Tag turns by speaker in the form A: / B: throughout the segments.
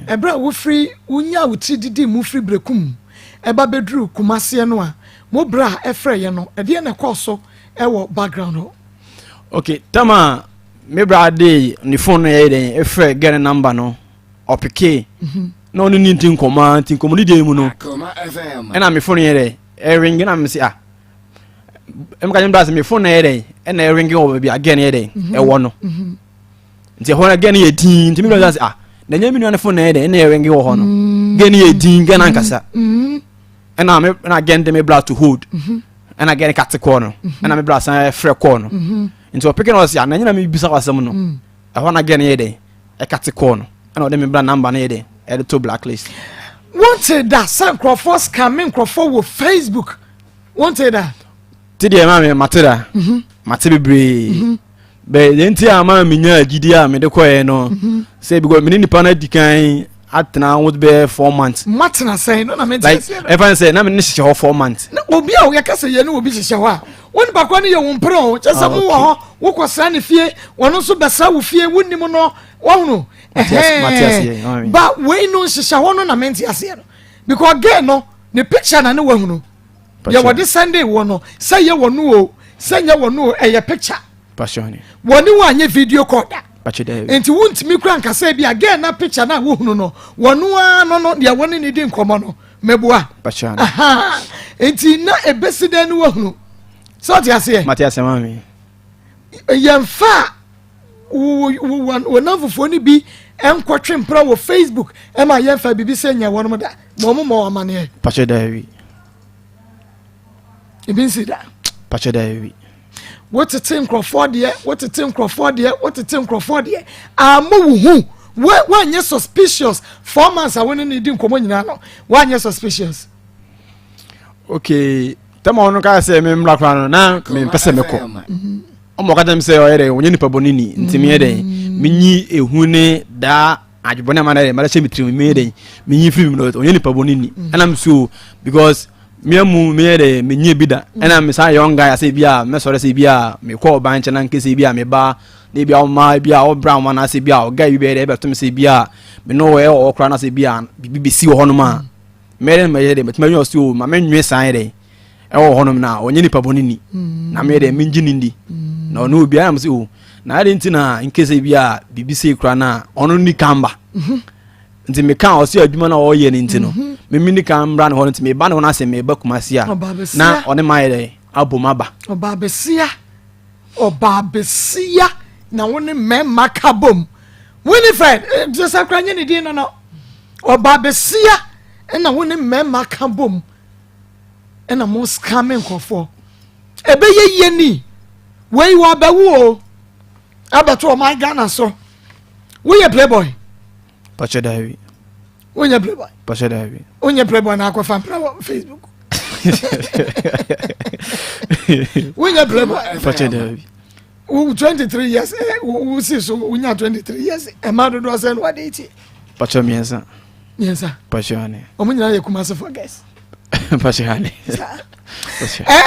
A: Ɛberɛ a wofiri wonyaa wo tiri didii mu firi Berekum ɛba bɛduruu Kumaseɛ no a, mo bra a ɛfrɛeɛ no, ɛdeɛn na ɛkɔɔ so ɛwɔ background hɔ?
B: Ok, tam a me bra de ne phone no yɛ dɛn ɛfrɛ girl no number no, ɔpekee na ɔne ne nti nkɔmmɔ a nti nkɔmmɔ no deɛ mu no ɛna me phone yɛ dɛn ɛringe na me se ah ɛmka nyɛ bra sɛ me phone no yɛ dɛn ɛna ɛringe wɔ baabi a girl no yɛ dɛn ɛwɔ no. Nti ɛhɔ no gɛ no yɛ din nti mi nua sɛ ah na nyɛ mi nua no fon na yɛ dɛ ɛna yɛ ringi wɔ hɔ no gɛ no yɛ din gɛ no ankasa ɛna me ɛna gɛ no de me bra to hold ɛna gɛ no kate kɔɔ no ɛna me bra san frɛ kɔɔ no nti ɔpeke na ɔsɛ ah na nyɛ na mi bisa wasɛm no ɛhɔ na gɛ no yɛ dɛ ɛkate kɔɔ no ɛna ɔde me bra number no yɛ dɛ ɛde to blacklist.
A: Wonte da sɛ nkurɔfoɔ scam nkurɔfoɔ wɔ Facebook wonte da?
B: Te deɛ maame mate da mate bebree. Bɛ deɛ nti a ma menya gyidi a mede kɔɛ no mhm. sɛ because mene nipa no adi kan atena ho bɛyɛ 4 months.
A: Matena sɛn no na mente
B: like ɛfa ne sɛ na mene hyehyɛ hɔ 4 months.
A: Na obi a yɛka sɛ yɛne obi hyehyɛ hɔ a wo nipa korɔ no yɛ wo mpere o kyɛ sɛ ah, mowɔ hɔ wokɔsra ne fie ɔno nso bɛsra wo fie wonim no wahunu ɛhɛn ba wei no nhyehyɛ hɔ no na mente aseɛ no because girl no ne picture na ne wahunu deɛ wɔde sunday wɔ no sɛ yɛ wɔ no o sɛ nyɛ wɔ no o ɛyɛ picture wɔne wo anyɛ video call da nti wontumi kura nkasa bi a girl na picture na wohunu no wɔno ara no no deɛ wɔne ne di nkɔmmɔ no mɛboa nti na ɛbɛsi dɛn no wahunu sɛ ɔte aseɛ
B: mate aseɛ maame
A: yɛmfa wo namfofoɔ no bi nkɔtwe mpra wɔ Facebook ɛma yɛmfa biribi sɛ nyɛ wɔnom da ma ɔmo mɔ amaneɛ
B: pakyɛ daabi
A: ebi nsi da
B: pakyɛ daabi
A: wotete nkurɔfoɔ deɛ wotete nkurɔfoɔ deɛ wotete nkurɔfoɔ deɛ ama wo hu woanyɛ suspicious 4 months a wo ne ne di nkɔmmɔ nyinaa no woanyɛ suspicious?
B: Okay, tɛma ɔno kaa sɛ memmra koraa no na mempɛ sɛ mekɔ. Ɔma ɔka kyerɛ me sɛ ɔyɛ dɛ ɔnyɛ nipa bɔne ni nti meyɛ dɛ menyi ehu ne daa adwebɔne ama no dɛ mɛde hyɛ me tirim meyɛ dɛ menyi firi mu no ɔnyɛ nipa bɔne ni ɛna me so because mea mu meyɛ dɛ menyi bi da ɛna me saa young guy asɛ bi a mɛsɔre sɛ bi a mekɔ ɔban nkyɛn na nkɛsɛ bi a meba na ebi a ɔma bi a ɔbra ɔma na asɛ bi a ɔguy bi bɛyɛ dɛ ɛbɛto me sɛ bi a me no ɔyɛ ɔwɔ koraa na sɛ bi a biribi bɛsi wɔ hɔnom a mɛyɛ dɛ mɛyɛ dɛ mɛtumi ayɛ ɔsi o ma menwe saa yɛ dɛ ɛwɔ hɔnom na ɔnyɛ nipa bɔne ni na meyɛ dɛ mengye ne ndi na ɔne obiara na sɛ o na ade nti na nkɛsɛ bi a biribi sei kora no a ɔno ni kan ba mhm. Nti meka ɔsɛ adwuma no a ɔyɛ no nti no mhm. Meme ni kan mmra ne hɔ no nti meba ne hɔ no asɛ meba Kumasi a na ɔne ma yɛ dɛ abom aba.
A: Ɔbaabesia, ɔbaabesia na wo ne mmarima ka bom. Winifred eh, sɛ kora nye ne din no no ɔbaabesia na wo ne mmarima ka bom ɛna mo scam nkurɔfoɔ ɛbɛyɛ yie ni wei wɔabɛwo o abɛto ɔman Ghana so. Woyɛ playboy?
B: Pakyɛ daabi.
A: Wonyɛ playboy?
B: Pakyɛ daabi.
A: Wonyɛ playboy na akɔfa mpra wɔ Facebook? Wonyɛ playboy?
B: Pakyɛ daabi.
A: Wo 23 years eh, wo si so wonya 23 years ɛma dodoɔ sɛ no wade ti?
B: Pakyɛ mmiɛnsa.
A: Mmiɛnsa?
B: Pakyɛ ane.
A: Ɔmo nyinaa yɛ Kumasi for guys?
B: Pakyɛ ane.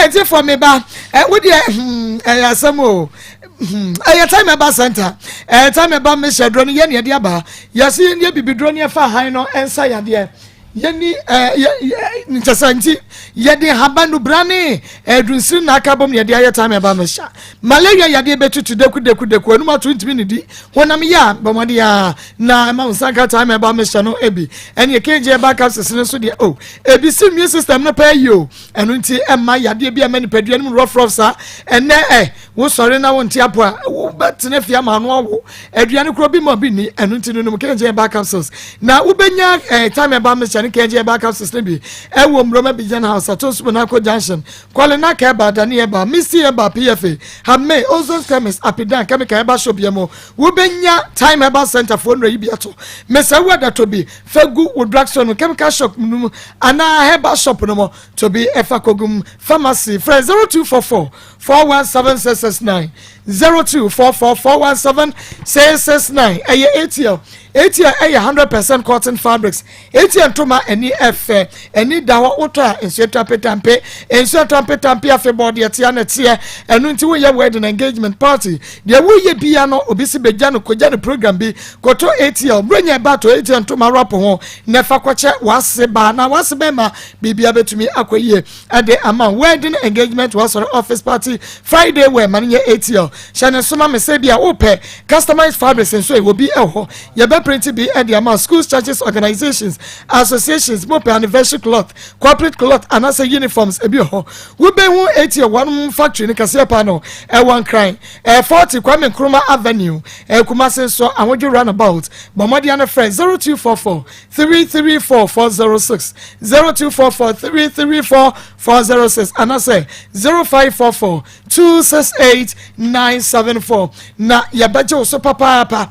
A: Ɛti fɔ mi ba ɛ wo deɛ hmm, ɛyɛ asɛm o hmm, ɛyɛ time ɛba center ɛyɛ time ɛba mehyɛ duro no yɛ ne ɛde aba yɛsi yɛ ne bibi duro ne ɛfa han no ɛnsa yadeɛ yɛni ɛɛ yɛ yɛ nkyɛsɛ nti yɛde haban nubra ne ɛdunsiri na aka bom yɛde ayɛ time ɛba mehyɛ malaria yadeɛ bɛtutu deku deku deku anum ato ntumi ne di honam yɛ a bɔmɔden a na ɛma wo nsa nka time ɛba mehyɛ no ebi ɛne kg ɛba capsules no nso deɛ o oh, ebi si immune system no pɛɛ yi o ɛno nti ɛma yadeɛ bi ɛma nipadua no mu rɔfrɔf saa ɛnɛ ɛ wosɔre na wonte apo a wobɛtena fie ama ano awo aduane korɔ bi ma bi ni ɛno nti no nom kg ɛba capsules na wobɛnya ɛɛ time ɛba mehyɛ no kg ɛba capsules no bi ɛwɔ Mmuroma Bijan House ato so Bonako Junction Kwalena Kɛba Dani ɛba Misty ɛba PFA Hame Ozone Chemist Apidan Chemical ɛba shop yɛ mo Wobɛnya Time Herbal Center foɔ nnuro yi bi ato. Mesrɛ wo ɛda tɔ bi fa gu wo drugstore no, chemical shop no mu anaa herbal shop no mu. Tɔ bi fa kɔgu mu. Pharmacy, frɛ 0244 417669, 0244 417 669. Ɛyɛ ATL. ATL ɛyɛ 100% cotton fabrics. ATL ntoma ani ɛfɛ, ani da hɔ. Wotɔ a, nsuo tampetampe, nsuo tampetampe afebɔɔ deɛ tea na teɛ. Ɛno nti woyɛ wedding, engagement, party deɛ woyɛ bia no, obi si begya no kogya no program bi kɔtɔ ATL. Buronya ɛba to ATL ntoma rapo ho na ɛfa kɔkyɛ wase baa na wase bɛma biribia bɛtumi akɔ yie ɛde ama wedding, engagement, wɔsɔre, office party, Friday wear ma no nyɛ ATL. Hyɛ ne soma me sɛ bi a wopɛ customized fabrics nso, ɛwɔ bi ɛwɔ hɔ. Yɛbɛ print bi ɛde ama schools, churches, organizations, associations. Mopɛ anniversary cloth, corporate cloth anaasɛ uniforms, ebi wɔ hɔ. Wobɛhu ATL wɔn factory no kɛseɛ pa no ɛwɔ Nkran, 40 Kwame Nkrumah Avenue, Kumase nso Ahodwo roundabout. Bɔ mmɔden ano frɛ 0244 334 406, 0244 334 406 anaasɛ 0544 268 974 na yɛbɛgye wo so papaapa.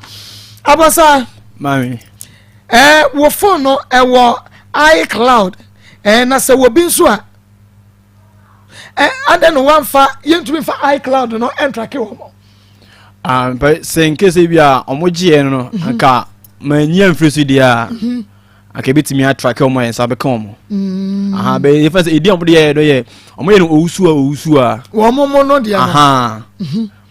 A: Abasa.
B: Maame.
A: Wɔ phone no ɛwɔ iCloud, na sɛ wɔ bi nso a, adɛn no wamfa yɛntumi mfa iCloud no ɛn track wɔ mo?
B: Ah, mpɛ sɛ nkese bi a ɔmo gyeɛ no, anka manyi amfiri so deɛ a, anka ebɛtumi a track ɔmo a yɛn nsa bɛka ɔmo. Aha, bɛ yɛfɛ sɛ edi a ɔmo de yɛ no yɛ, ɔmo yɛ no owusu a owusu a.
A: Wɔn mo no deɛ no.
B: Aha,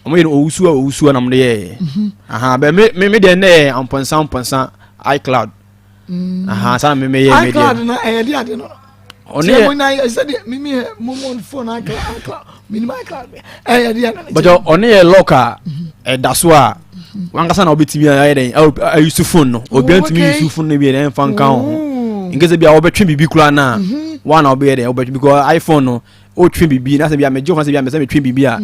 B: ɔmo yɛ no owusu a owusu a na ɔmo de yɛ. Aha, bɛ me deɛ ne yɛ ampɔnsa mpɔnsa iCloud. Aha, saa na me yɛ me deɛ.
A: iCloud no ɛyɛ de ade no.
B: Ɔno
A: tiɛ
B: yɛ
A: mo na sɛ deɛ mimi yɛ mo mo phone iCloud, minim iCloud ɛyɛ de ade no.
B: Bɔtɔ ɔno yɛ lock a ɛda so a wankasa na wobɛtumi ayɛ dɛn ayi phone no. Obiara ntumi use phone no bi yɛ dɛn mfa nka wo ho. Nkese bi a wɔbɛtwe biribi koraa na wa na wobɛyɛ dɛn wobɛtwe, because iPhone no wotwe biribi na sɛ bi a megye wo fa sɛ bi a mɛ sɛ metwe biribi a,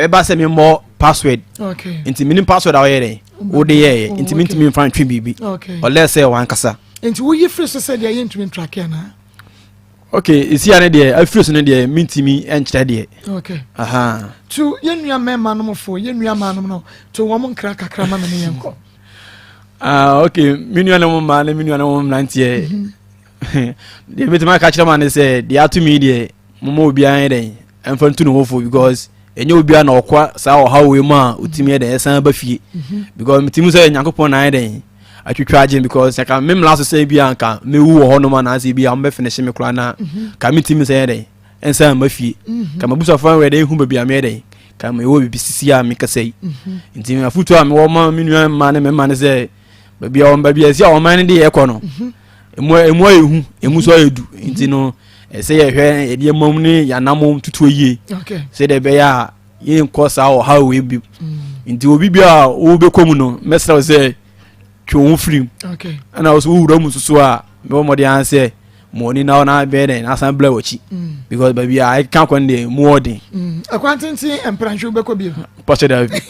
B: ɛbɛba sɛ memmɔ password. Nti menim password a wɔyɛ dɛn wode yɛɛyɛ, nti mentumi mfa ntwe biribi ɔlɛ sɛ wankasa.
A: Nti woyi firi so sɛ deɛ yɛntumi n track anaa?
B: Ok, esi a ne deɛ afiri so no deɛ, mentumi nkyerɛ deɛ. Aha.
A: To yɛn nua mmarima nom fo, yɛn nua mmaa nom no, to wɔn nkra kakra ma me ne yɛn kɔ.
B: Ah, ok, me nuanom mmaa ne me nuanom mmeranteɛ deɛ, mɛtumi aka kyerɛ ma ne sɛ deɛ ato mi deɛ, moma obiara yɛ dɛn ɛmfa ntu ne ho fo, because ɛnyɛ obiara na ɔkɔ saa ɔhaw wei mu a ɔtumi yɛ dɛn ɛsan ba fie, because metumi sɛ Nyankopɔn na ayɛ dɛn atwitwa agye, because sɛ me mmara so sɛ bi a nka mewu wɔ hɔnom anaasɛ bi a wɔbɛ finish me koraa na ka metumi sɛ yɛ dɛn ɛnsan ma fie, ka mabusuafoɔ wɛ dɛn hu baabi a meyɛ dɛn ka mewɔ biribi sisi a mekasa yi. Nti afotuo a mewɔ ma me nua mma ne mmarima ne sɛ baabi a wɔn baabi a ɛsi a ɔman no de yɛ kɔ no, emu ayɛ hu, emu nso ayɛ du, nti no ɛsɛ yɛhwɛ yɛde ɛmam ne yɛanamom tutuo yie sɛdeɛ ɛbɛyɛ a yɛnkɔ saa ɔhaw wei bi. Nti obi bi a wobɛkɔ mu no, mɛsrɛ wo sɛ twe wo ho firi mu. Ɛna wo so wowura mu nso a, mɛbɔ mmɔden ara sɛ ma ɔni na na bɛyɛ dɛn na asan blɛ w'akyi, because baabi a ɛka kɔ no deɛ, mu ɔden.
A: Ɛkwan tenten mprantwe wobɛkɔ bio?
B: Pɔkyɛ da bi.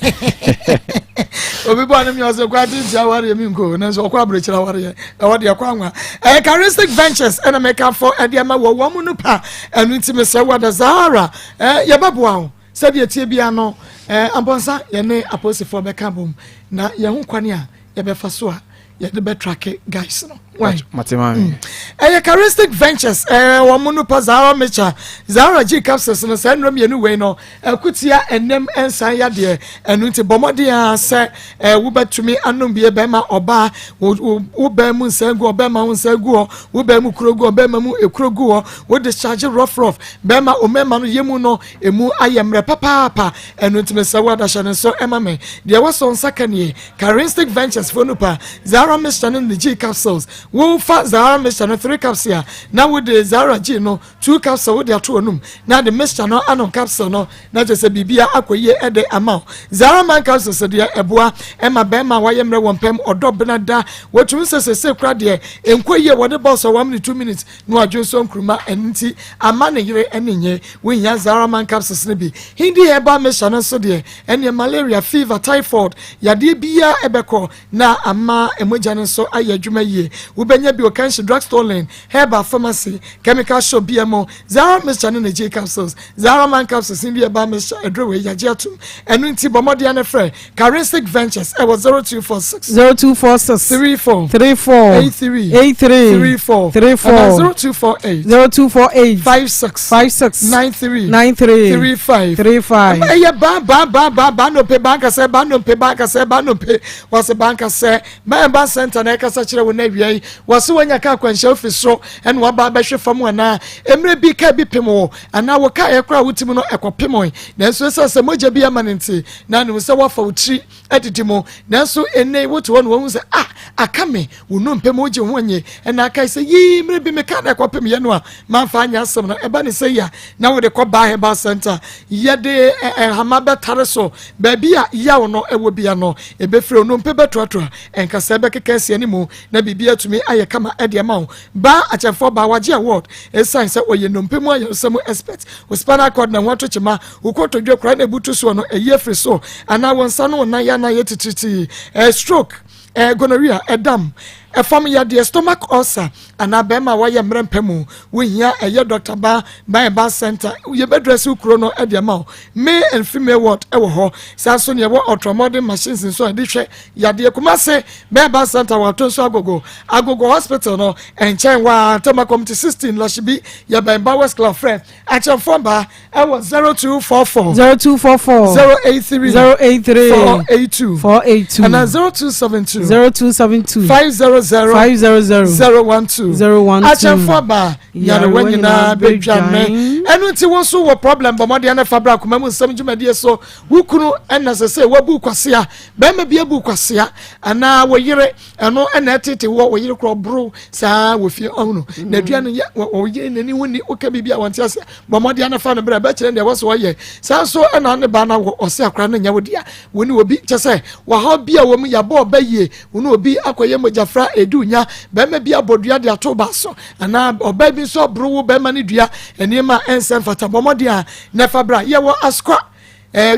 A: Obi bɔ ne mi ɔsɛ kwan tenten awareɛ mi nko nanso ɔkɔ aburokyerɛ awareɛ ɛwɔ deɛ kɔ anwa. Ɛyɛ Charistic Ventures ɛna mɛka fɔ ɛde ama wɔ wɔn mu no pa. Ɛno nti mesɛ wɔ Zahara yɛbɛboa wo sɛdeɛ tie bia no. Ampɔnsa yɛne apolisifoɔ bɛka bom na yɛn ho kwan a yɛbɛfa so a yɛde bɛ track guys no. Why?
B: Mate, maame.
A: Ɛyɛ Charistic Ventures, wɔn mu no pa Zahara Mixture, Zahara G capsules no. Saa nnuro mmienu wei no ɛkutia ɛnam nsan yadeɛ. Ɛno nti bɔ mmɔden a sɛ wobɛtumi anom bie. Bɛrima, ɔbaa, wo bɛn mu nsa gu hɔ, bɛrima wo nsa gu hɔ, wo bɛn mu kuro gu hɔ, bɛrima mu ekuro gu hɔ, wo discharge rough rough, bɛrima omɛrima no yɛ mu no emu ayɛ mmerɛ papaapa. Ɛno nti mesɛ wo adahyɛ ne nso ɛma me deɛ wɔsɔ nsa ka nie. Charistic Ventures fo no pa Zahara Mixture no ne G capsules. Wofa Zahara Mixture no three capsule a, na wode Zahara G no two capsule wode ato onum na de mixture no anom capsule no na kyerɛ sɛ biribia akɔ yie ɛde ama wo. Zahara Man capsules deɛ, ɛboa ɛma bɛrima a wayɛ mmerɛ wɔ mpɛm ɔdɔ bena da wɔtumi sɛ sɛsɛ kora deɛ nkɔ yie. Wɔde bɔs a 1 minute, 2 minutes na wadwo nso nkuruma. Ɛno nti ama ne yere ɛne nye wohia Zahara Man capsules no bi. Hindi herbal mixture no nso deɛ, ɛneɛ malaria, fever, typhoid yadeɛ biara ɛbɛkɔ na ama mogya. mogya no nso ayɛ adwuma yie. Wobɛnya bi wɔ Kanshi Drugstore Lane, Herbal Pharmacy, Chemical Shop bia mu. Zara Mixture ne ne capsules, Zara Man capsules ne bi ɛba mixture aduro wei yagye atom. Ɛno nti bɔ mmɔden ne frɛ Charistic Ventures ɛwɔ 0246
C: 0246
A: 34
C: 34
A: 83
C: 83
A: 34
C: 34
A: ɛna 0248
C: 0248
A: 56
C: 56
A: 93
C: 93
A: 35
C: 35.
A: Ɛyɛ baa baa baa baa baa nnompe baa nkasɛ baa nnompe baa nkasɛ baa nnompe wɔsɛ baa nkasɛ baa ba center na ɛkasa kyerɛ wo na awia yi. Wɔsɛ wɔnya kaa akwanhyia ofi soro ɛna waba abɛhwe fam, anaa mmerɛ bi kaa bi pem wo, anaa wo kaa ɛkora a wotim no ɛkɔ pem wo, nanso ɛsɛ sɛ mogya bi ama ne nti na ne sɛ woafa wo tiri adidi mu. Nanso ɛnɛ wote hɔ no, wɔhu sɛ ah, aka me wo nnompe mu wogye ho nye, ɛna aka sɛ yii mmerɛ bi me kaa na ɛkɔ pem yɛ no a mamfa anyɛ asɛm no. Ɛba ne sɛ yi a na wode kɔ Baa Herbal Center, yɛde nhama bɛtare so baabi a yaw no ɛwɔ bia no, ɛbɛfiri onompe bɛtoatoa, ɛnkasa bɛkeka asi anim na biribi atumi ayɛ kama ɛde ama wo. Baa akyɛmfoɔ baa wagye award ɛsiane sɛ ɔyɛ nnompe mu ayaresa mu expert. Wo spinal cord na ho ato kyema, wo kotodwe kora na ebutu soɔ no ɛyi afiri so, anaa wɔn nsa no wɔn nan yɛ anaa yɛ titiritii, stroke, gonorrhea, ɛdam ɛfam yadeɛ, stomach ulcer, anaa bɛrima a wɔyɛ mmerɛ mpɛ mu, wohia ɛyɛ Dr. Ba Ba Center, yɛbɛdrɛse kuro no ɛde ama wo. Male and female ward ɛwɔ hɔ saa nso ne yɛwɔ ultramodern machines nso a yɛde hwɛ yadeɛ. Kumase Bɛɛba Center wɔato nso Agogo, Agogo Hospital no ɛnkyɛn waa, Tema Community 16, Lashibi, yɛbɛn Bowers Club. Frɛ akyɛnfo baa ɛwɔ 0244
C: 0244
A: 083
C: 083
A: 482
C: 482
A: ɛna 0272
C: 0272
A: 500
C: 500
A: 012.
C: 012.
A: Akyɛnfo baa, yarewa nyinaa bɛdwane. Ɛno nti wo nso wɔ problem, bɔ mmɔden ne fa bra akoma mu nsɛm dwumadie so. Wo kunu ɛna sɛ wabu kwasea, bɛrima bi abu kwasea, anaa wo yere ɛno ɛna ɛtete wɔ wo yere korɔ boro saa wɔ fie ɔhono na aduane yɛ wɔ yere n'ani ho ni, woka biribi a wɔnte ase. Bɔ mmɔden ne fa no berɛ bɛkyerɛ deɛ ɛwɔ so wɔyɛ saa nso. Ɛna ne ba na wɔ ɔse akora no nyɛ wo dea, wo ne obi kyɛ sɛ wɔhaw bi a wɔ mu yɛabɔ ɔba yie, wo ne obi akɔyɛ mogyafra ɛdu nya, bɛrima bi abɔ dua de ato ba so, anaa ɔbaa bi nso aboro wo bɛrima no dua, nneɛma a ɛnsɛ mfata. Bɔ mmɔden a na fa bra. Yɛwɔ Asokwa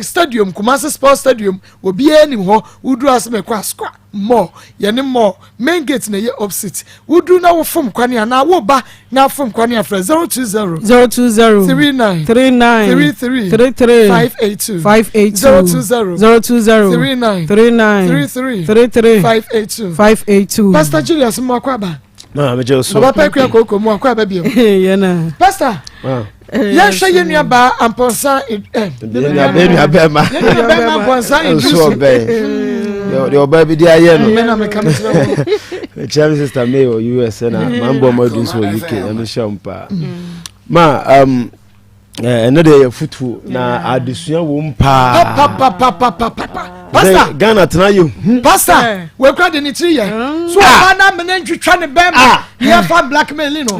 A: Stadium, Kumasi Sports Stadium, obiara nim hɔ. Woduru ase mɛkɔ Asokwa mall, yɛne mall main gate na ɛyɛ opposite. Woduru na wofom kwane anaa woba na afom kwane, afrɛ 020
C: 020
A: 39
C: 39
A: 33
C: 33
A: 582
C: 582.
A: 020
C: 020
A: 39
C: 39
A: 33
C: 33
A: 582.
C: 582.
A: Pastor Julius, mu akɔ aba.
B: Na megye so.
A: Baba Pɛkua Koko, mu akɔ aba bio.
C: Yɛna.
A: Pastor, yɛhwɛ yɛn nua baa Ampɔnsa
B: yɛn nua bɛrima.
A: Yɛn nua bɛrima Ampɔnsa
B: nso
A: Idrisu.
B: Ɔbɛn deɛ ɔbaa bi de ayɛ no.
A: Mɛ na meka mesrɛ wo.
B: Mekyia me sister May wɔ US na mambɔ ma adu nso wɔ UK. Ɛno hyɛ wo paa ma ɛno deɛ yɛ fotuo na adesua wɔ mu paa.
A: Papapapapapa, pastor.
B: Sɛ Ghana tena yɛ hu.
A: Pastor, wekura de ne tiri yɛ so ɔbaa na mene ntwitwa ne bɛrima yɛfa blackmail no.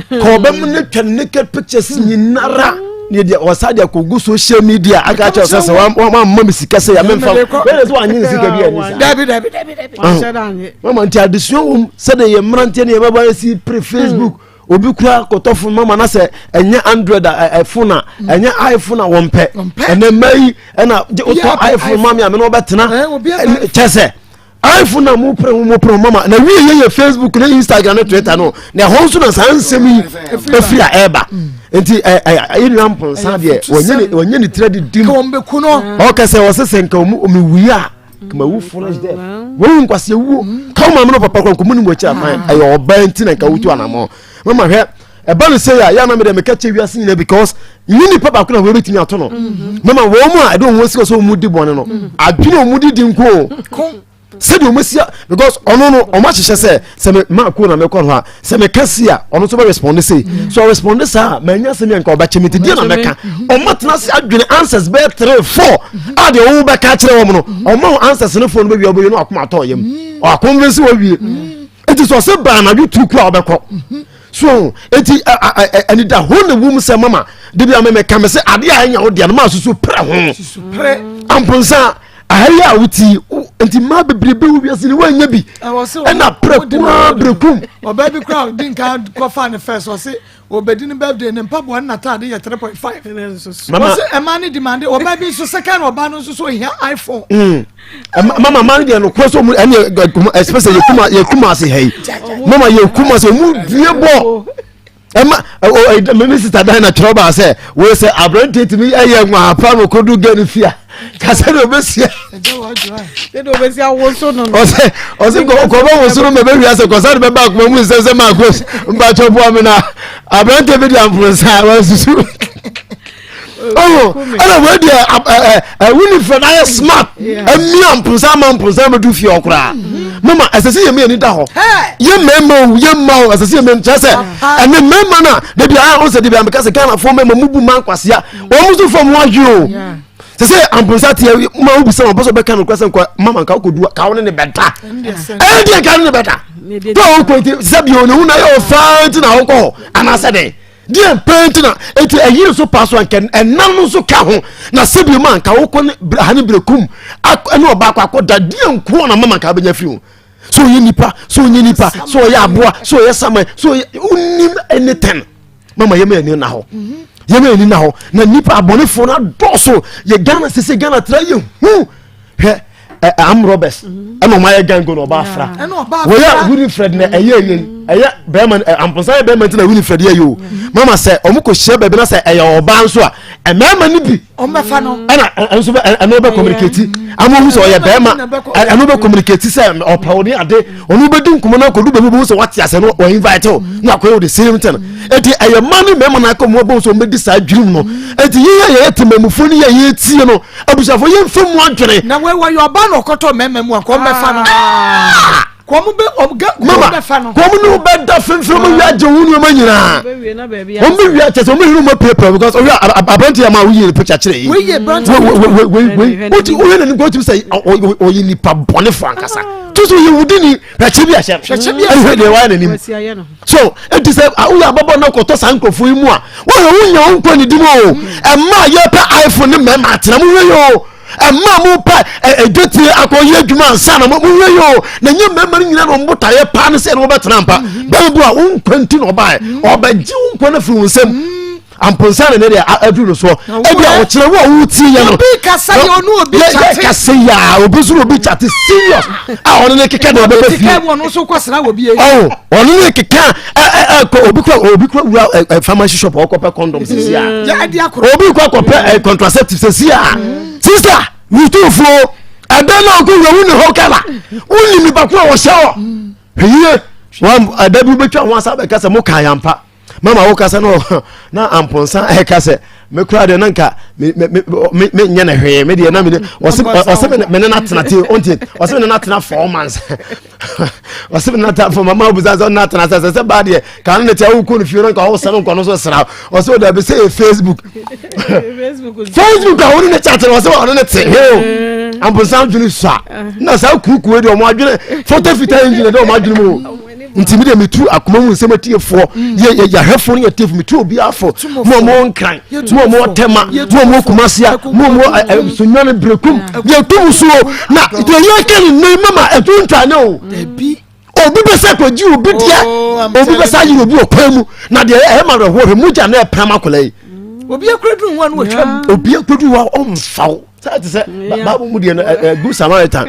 B: Ka ɔbɛmu ne twa naked pictures nyinara ne deɛ ɔsa de akɔgu social media aka kyerɛ sɛ wamma me sika sɛ yɛmemfa bɛyɛ sɛ wanyɛ ne sika bi ani saa.
A: Dabi, dabi, dabi, dabi.
C: Wahyɛ da anyɛ.
B: Mama, nti adesua wɔ mu sɛdeɛ yɛ mmeranteɛ ne yɛbɛba yɛsi pere Facebook. Obi kura kɔtɔ phone mama na sɛ ɛnyɛ Android a phone a ɛnyɛ iPhone a wɔmpɛ.
A: Wɔmpɛ.
B: Ɛnɛ mma yi ɛna gye wotɔ
A: Yɛ apɛ
B: iPhone ma me a me ne wɔbɛtena.
A: Obi apɛ.
B: Kyɛ sɛ iPhone a mopere ho, mopere ho mama na wie yɛ yɛ Facebook ne Instagram ne Twitter no na ɛhɔ nso na saa nsɛm yi ɛfiri a ɛɛba. Nti ɛ ɛ ɛyɛ nua Mpɔnsa deɛ wɔnyɛ ne tiri de dim.
A: Ka wɔn bɛku no.
B: Ɔkɛ sɛ wɔsɛ sɛ nka ɔmu mewie a kama wu foolish death, wɔwu nkwasi ewuo ka wo maame no papa kora nkɔmɔ ne mu akyi akwan. Ɛyɛ ɔbaa nti na nka wotu anamɔ. Mama, hwɛ, ɛba no sɛ yɛ a yɛ anam deɛ meka kyɛ wiase nyinaa because nye nipa baako na wɔbɛtumi ato no. Mama, wɔn mu a ɛde wɔn asi hɔ sɛ wɔn mu di bɔne no, adwene wɔn mu di di nko o
A: ko
B: sɛdeɛ ɔmo asia because ɔno no ɔmo ahyehyɛ sɛ sɛ me maa ko na mekɔ no hɔ a, sɛ meka si a, ɔno nso bɛ respond sei so. Ɔrespond saa, manya asɛm yɛ nka ɔbɛkyɛ me nti deɛ na mɛka. Ɔmo tena ase adwene answers bɛyɛ three four a deɛ ɔmo bɛka akyerɛ wɔn no, ɔmo ho answers no fo no bɛwie, ɔbɛwie no akoma atɔ yam, ɔaconvince wɔwie. Nti sɛ ɔsɛ baa anadwo tu kura ɔbɛkɔ so. Eti anida ho na wum sɛ mama de bi a mɛmɛ kame sɛ adeɛ a ɛnya wo deɛ no maa soso pere ho.
A: Pere.
B: Amponsa, aha yi a woti
D: Nti mmaa bebrebe wɔ wiase ni wɔnyɛ bi. Ɛna prɛko ara berekum.
A: Ɔbaa bi koraa ɔdi nka kɔfa ne fɛs ɔse obedi ne birthday ne mpaboa ne n'ataade yɛ 3.5. Ɔse ɛmaa ne demande ɔbaa bi nso second ɔbaa no nso so ohia iPhone.
D: Mm. Mama maa no deɛ no korɔ sɛ ɔmu ɛne especially yɛ kuma ase ha yi. Mama yɛ kuma ase ɔmu due bɔ. Ɛma ɔ ɔ me sista dan na twerɛ baa sɛ wei sɛ aberanteɛ tumi ɛyɛ nwaapa no kɔdu gɛ no fia kasa de ɔbɛsia ɔsɛ ɔsɛ kɔbɛ woso no ma bɛwia sɛ kɔsa de bɛba akoma mu nsɛm sɛ maakos mpakyɛ boa me na aberanteɛ bi de amfonsa wasusu ɔho ɛna wei deɛ ɛ winifred ayɛ smart ɛmia mponsa ama mponsa bɛdu fie hɔ koraa mama ɛsɛ sɛ yɛma yɛni da hɔ yɛ mmarima o yɛ mma o ɛsɛ sɛ yɛma kyerɛ sɛ ɛne mmarima no a dabi a ɔsɛ dabi a meka sɛ ghanafoɔ mmarima mubu ma nkwasea wɔn nso fam ho adwe o sɛ sɛ amponsa teɛ ma wobi sɛ wɔpɛ sɛ ɔbɛka no korɛ sɛ nkɔ mama nka wokɔdu ka wo ne ne bɛda ɛne deɛ nka ne ne bɛda to a wokɔ nti sɛ bio ne ho na yɛ ɔfaa nti na wokɔ hɔ anaasɛ dɛn Deɛ pɛn nti na eti ɛyere so paa so anka ɛnam no nso ka ho na sɛbi mu anka wokɔ ne ha ne berekum ɛne ɔbaa kɔ akɔda deɛ nko na mama nka abɛnya firi ho so ɔyɛ nipa so ɔnyɛ nipa so ɔyɛ aboa so ɔyɛ saman so ɔyɛ wonim anything mama yɛma yɛni na hɔ yɛma yɛni na hɔ na nipa abɔnefoɔ no adɔɔso yɛ Ghana sese Ghana tra yɛ hu hwɛ ɛ am robbers mhm. ɛna ɔmo ayɛ gang na ɔba afra wɔyɛ Winifred na ɛyɛ ɛyɛ ɛyɛ bɛrima ɛ amponsa yɛ bɛrima ti na Winifred yɛ yɛ o mhm. mama sɛ ɔmo kɔ hyia baabi na sɛ ɛyɛ ɔbaa nso a ɛmɛɛma ni bi ɛna ɛnso bɛ ɛno bɛ communicate ama ohun sɛ ɔyɛ bɛrima ɛno bɛ communicate sɛ ɔpɛ ɔne ade ɔno bɛ di nkɔmɔ na akɔdu baabi bɛ sɛ wate ase no wɔ invite o na akɔyɛ o the same thing eti ɛyɛ mmaa ne mɛɛma na akɔ mu abɔn so ɔmo bɛ di saa dwirim no eti yɛn yɛ yɛ tɛmɛmufoɔ ne yɛ yɛ tie no. Abusuafo yɛ nfa mu adwene.
A: Na wei wɔyɛ ɔbaa na ɔkɔtɔ mmarima mu a kɔn bɛfa no. Ah! Kɔn bɛ ɔm gɛ kɔn bɛfa no.
D: Mama kɔn ne bɛ da fɛnfɛn mu wia gye wo nneɛma nyinaa. Wɔn bɛ wia kyɛ sɛ wɔn bɛ hiri wɔn apirapira because ɔhwɛ aberante yɛ ma woyi ne picture kyerɛ yi.
A: Wei yɛ aberante.
D: Wei wei wei wei woyɛ n'anim kɔ tumi sɛ ɔyɛ nipa bɔne fo ankasa. Tu so yɛ wudi ni hwɛkyɛ bi ahyɛ no. Ɛhwɛ deɛ wayɛ n'anim. So eti sɛ woyɛ ababɔ na kɔtɔ saa nkurɔfoɔ yi mu a wɔyɛ wonya wo nkɔ ne di mu o ɛma yɛpɛ iphone ne mmarima atena mo hwɛ yi o ɛma mo pɛ ɛdwetie akɔyɛ adwuma ansa na mo hwɛ yi o na nyɛ mmarima no nyinaa na wɔn botaeɛ paa ne sɛ ɛna wɔbɛtena mpa bɛrɛ bi a wo nkwa nti na ɔbaeɛ ɔbɛgye wo nkwa no afiri wo nsam amponsa ne ne deɛ aduru no soɔ ebi a ɔkyerɛ wo a wotie yɛ no
A: obi kasa yɛ ɔne obi kyate
D: kasa yɛ a obi nso obi kyate serious a ɔne ne keka na ɔbɛbɛ fie
A: keka wɔn nso kɔ sra wɔ bie
D: ɔwɔ ɔne ne keka ɛ ɛ ɛ obi kura obi kura wura ɛ ɛ pharmacy shop ɔkɔ pɛ condom sisi a obi kɔ kɔ pɛ ɛ contraceptive sisi a sister wutuufuo ɛdɛn na ɔkɔ wura wuni hɔ kala wuni nipa ko a wɔhyɛ hɔ hwɛ yie wɔn ɛda bi wobɛtwa ho asa bɛka sɛ mo kan yampa. Mama wo kasa no na amponsa ɛka sɛ me kura deɛ na nka me me me me nyɛ na hwee me deɛ na me ɔsɛ ɔsɛ me me ne na tena te ɔnti ɔsɛ me ne na tena 4 months, ɔsɛ me ne na tena four mama obusa sɛ ɔna tena sɛ sɛ baa deɛ kan ne te awo kɔ ne fie no nka ɔwɔ sɛ no nkɔ no so sra ɔsɛ ɔda bi sɛ yɛ Facebook Facebook a wɔne ne chat no ɔsɛ ɔne ne te heo amponsa adwene sua na saa kurukuo deɛ ɔmo adwene fɔtɔ fitaa engine deɛ ɔmo adwene mu o. Nti mi de mi tu akoma mu nsɛm atiefoɔ yɛ yɛ yɛahwɛfoɔ ne yɛtiefo mi tu obi afɔ mo a mo nkran mo a mo ɔtɛma mo a mo kumasia mo a mo ɛ sonwa ne berekum yɛ tu mu suo na deɛ yɛ kɛ ne nne mama ɛtu ntwa ne o obi bɛ sɛ kɔgye obi deɛ obi bɛ sɛ ayere obi wɔ kwan mu na deɛ ɛyɛ ma rɛhoɔ hwɛ mogya na ɛpram akɔla yi.
A: Obi akɔduru hɔ no wɔtwam.
D: Obi akɔduru hɔ ɔmfa wo sɛ te sɛ baabu mu deɛ no good Samaritan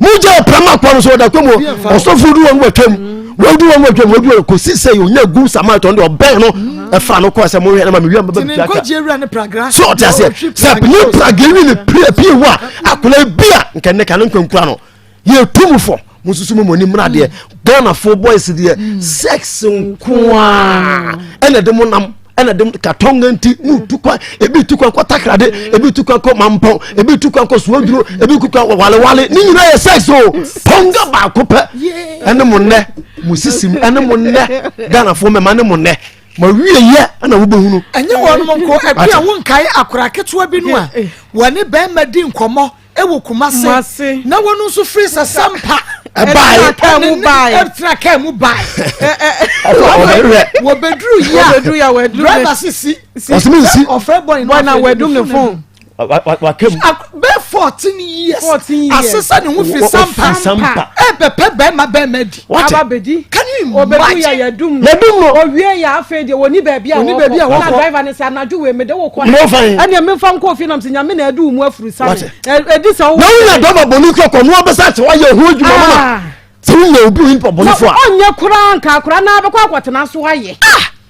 D: mu gya ɔpram akɔ no so ɔda kɔm ɔsɔfo du wɔn wɔtwam wɔdu wɔn wɔtwam wɔdu wɔn kɔsi sɛ onya good Samaritan deɛ ɔbɛn no ɛfa no kɔɔ sɛ mohwɛ no ma mewia mbɛbɛ tuaka so ɔte aseɛ sɛ ne pragra wi ne pie pie wo a akwadaa bi a nkɛnɛ ka ne nkwankura no yɛtu mu fɔ mo nso so mo ani mmra deɛ Ghanafoɔ boys deɛ sex nkoaa ɛna de mo nam ɛna de katɔnga nti mu tu kwan, ebi tu kwan kɔ Takrade, ebi tu kwan kɔ Mampɔn, ebi tu kwan kɔ Suoduro, ebi tu kwan kɔ Walewale, ne nyinaa yɛ sex o. Tɔnga baako pɛ ɛne mo nnɛ mo sisi mu ɛne mo nnɛ Ghanafoɔ mɛma ne mo nnɛ ma wie yɛ ɛna wobɛhunu.
A: Ɛnyɛ wɔn nko ɛbi a wonkae akora ketewa bi no a wɔne bɛrima di nkɔmmɔ ɛwɔ Kumase na wɔn nso firi sɛ sampa
D: ɛbae
C: kaa mu bae
A: ɛtena kaa mu bae wɔbɛduru yi a driver sisi
D: ɔsimi nsi
A: ɔfrɛ bɔn
C: na wɔadum ne phone.
E: Waka mu.
A: Bɛɛ 14 years.
C: 14 years.
A: Asesa ne ho fi sampa.
E: Sampa.
A: Ɛbɛpɛ bɛrima bɛrima di.
E: Wate.
C: Aba bɛdi.
A: Can you
C: Ɔbɛdu yɛ
A: imagine?
C: yɛdum no.
D: Yɛdum no.
C: Owie yɛ, afei deɛ wɔni baabi a
A: Wɔni baabi a
C: wɔkɔ na
A: wɔkɔ.
C: driver ne sɛ anadwo wei mede wo kɔ.
D: Ne wɔfa yi.
C: Ɛneɛ memfa nkɔ fie nam sɛ Nyame na ɛde wo mu afuru sane.
D: Wate.
C: Ɛdi sɛ wo
D: Na wonya dɔba bɔne kɔ kɔ no wabɛsa kyɛ woayɛ ho adwuma ma
C: Ah.
D: sɛ wonya obi nipa bɔnefo
C: sɛ
D: a
C: ɔnyɛ koraa nka akora na bɛkɔ akɔtena so ayɛ.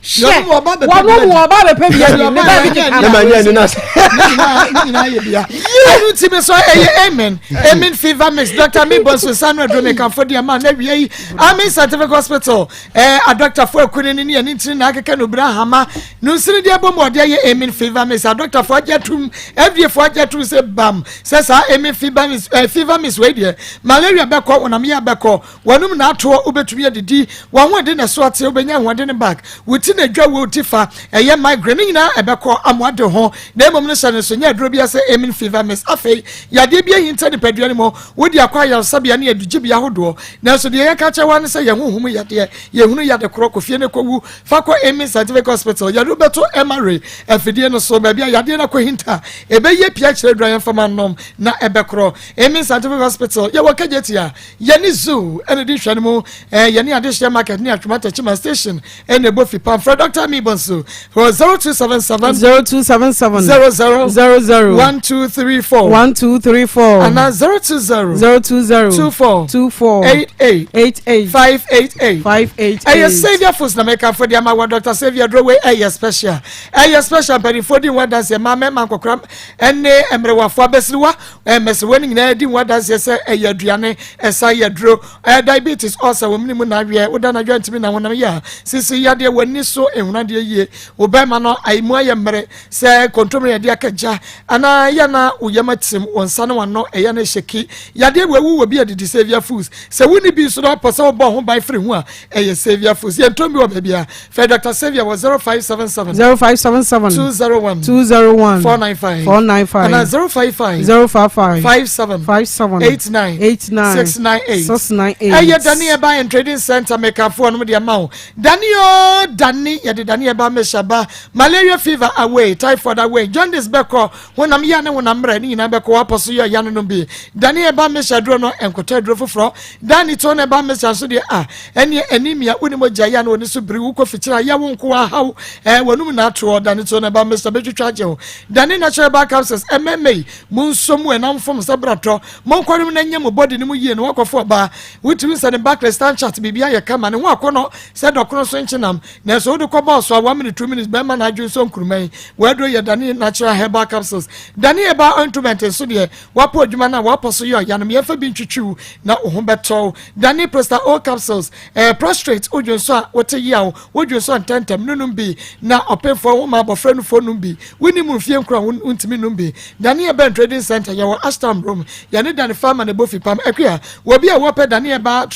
A: Wɔn mu ɔba bɛpɛ
C: Wɔn
A: bi
C: mu
A: adi.
C: ɔba bɛpɛ bi adi ne ba bi keka
D: na ma nyɛ ne no ase.
A: Ne nyinaa yɛ bia. Ɛno nti mi sɔ ɛyɛ amen amen fever mix. Dr Mibɔ nso sanu aduro mi kanfo di ama na wia yi. Amen Scientific Hospital adɔktafo akuni ne ne yɛ ne ntiri na akeka no obira ahama no nsiri deɛ bɔ mu ɔde ayɛ amen fever mix. Adɔktafo agye atum, FDA fo agye atum sɛ bam sɛ saa amen fever mix, fever mix wei deɛ, malaria bɛkɔ, wɔnam yɛ bɛkɔ, wɔnum na atoɔ, wobɛtumi adidi, wɔn ahoɔden na so ate, wobɛnya ahoɔden no back, wo ti na adwa wo ti fa ɛyɛ migraine ne nyinaa ɛbɛkɔ amoa de ho. Na mmom no hyɛ ne so nyɛ aduro bi sɛ amen fever mix. Afei yadeɛ bi ahinta nipadua no mu, wodi akɔ ayaresabea ne adugyebea ahodoɔ, nanso deɛ yɛka kyerɛ wa ne sɛ yɛn honhom yadeɛ, yɛhunu yade korɔ kɔ fie ne kɔwu, fa kɔ Amen Scientific Hospital. Yɛde wobɛto MRA afidie no so, baabi a yadeɛ no akɔ hinta, ɛbɛyɛ pia kyerɛ dura yɛmfama nom na ɛbɛkorɔ. Amen Scientific Hospital, yɛwɔ Kagyetia, yɛne zoo ɛne di hwɛ no mu, yɛne Adehyɛ Market ne Atwoma Takyima Station ɛne ɛbɔ fi pam. Frɛ Dr Mibonso for 0277
C: 0277
A: 00
C: 00
A: 1234
C: 1234
A: ana 020
C: 020
A: 24
C: 24
A: 88
C: 88
A: 588.
C: 588.
A: Ɛyɛ Saviour Foods na mɛka fo de ama wɔ. Dr Saviour duro wei ɛyɛ special, ɛyɛ special. Mpanimfoɔ di ho adanseɛ, maa mɛma nkɔkora ɛne mmerɛwafoɔ abɛsiriwa, mmɛsiriwa no nyinaa di ho adanseɛ sɛ ɛyɛ aduane, ɛsa yɛ duro. Diabetes, ulcer wɔ mu ne mu na awiɛ woda na adwa ntumi na honam yɛ a sisi yadeɛ wɔ ani so ehunadeɛ yie, wo bɛrima no ayi mu ayɛ mmerɛ sɛ kontomire yɛde aka gya anaa yɛ na wo yam atim, wɔn nsa ne wɔn ɛyɛ no hyɛki yadeɛ wɔ ewu wɔ bi adidi. Saviour Foods, sɛ wuni bi nso na ɔpɔ sɛ wɔbɔ ho ban firi ho a, ɛyɛ Saviour Foods. Yɛn ntɔn bi wɔ baabi a fɛ Dr Saviour wɔ 0577
C: 0577
A: 201
C: 201
A: 495
C: 495
A: ana 055
C: 055
A: 57
C: 57
A: 89
C: 89
A: 698.
C: 698.
A: Ɛyɛ Dani Ɛba and Trading Center mekafoɔ no deɛ ma wo Dani o Dani. Yɛde Dani Ɛba mehyɛ malaria fever away, typhoid away, jaundice bɛkɔ, honam yɛ ne honam mmerɛ ne nyinaa bɛkɔ, wapɔ so yɛ ya no nom bi. Dani Ɛba mehyɛ aduro no nkotɔ aduro foforɔ. Dani to no ɛba mehyɛ nso deɛ a ɛneɛ anemia, wonim ogya yɛ na wɔne so biri wokɔ fikyiri a yɛwo nko ahaw wɔnum na atoɔ. Dani to no ɛba mehyɛ bɛtwitwa agye wo. Dani Natural Herbal Capsules ɛmɛmɛ yi mu nso mu ɛnam fam sɛ bratɔ monkɔnom na nyɛ mo bɔde no mu yie na wakɔfo ɔbaa wotumi sɛ ne back stand chart biribi ayɛ kama ne ho akɔnɔ sɛ dɔkono so nkyenam, nanso wode kɔbɔɔ so a 1 minute, 2 minutes bɛrima na adwene so nkuruma yi. Wɔaduro yɛ Dane Natural Herbal Capsules. Dane Herbal Ointment nso deɛ, wapɔ adwuma no a wapɔ so yɛ ɔyanom, yɛmfa bi ntwitwiw na wo ho bɛtɔw. Dane Prosta O Capsules, prostate, wodwo nso a wote yaw, wodwo nso a ntɛntɛm nonum bi na ɔpemfoɔ wo ma abɔfra nufoɔ num bi, wonim mfie nkora wontumi num bi. Dane Herbal Trading Center, yɛwɔ Ashtown Room, yɛne Dane Farmer ne bofi pam akua. Wɔbi a wɔpɛ Dane Herbal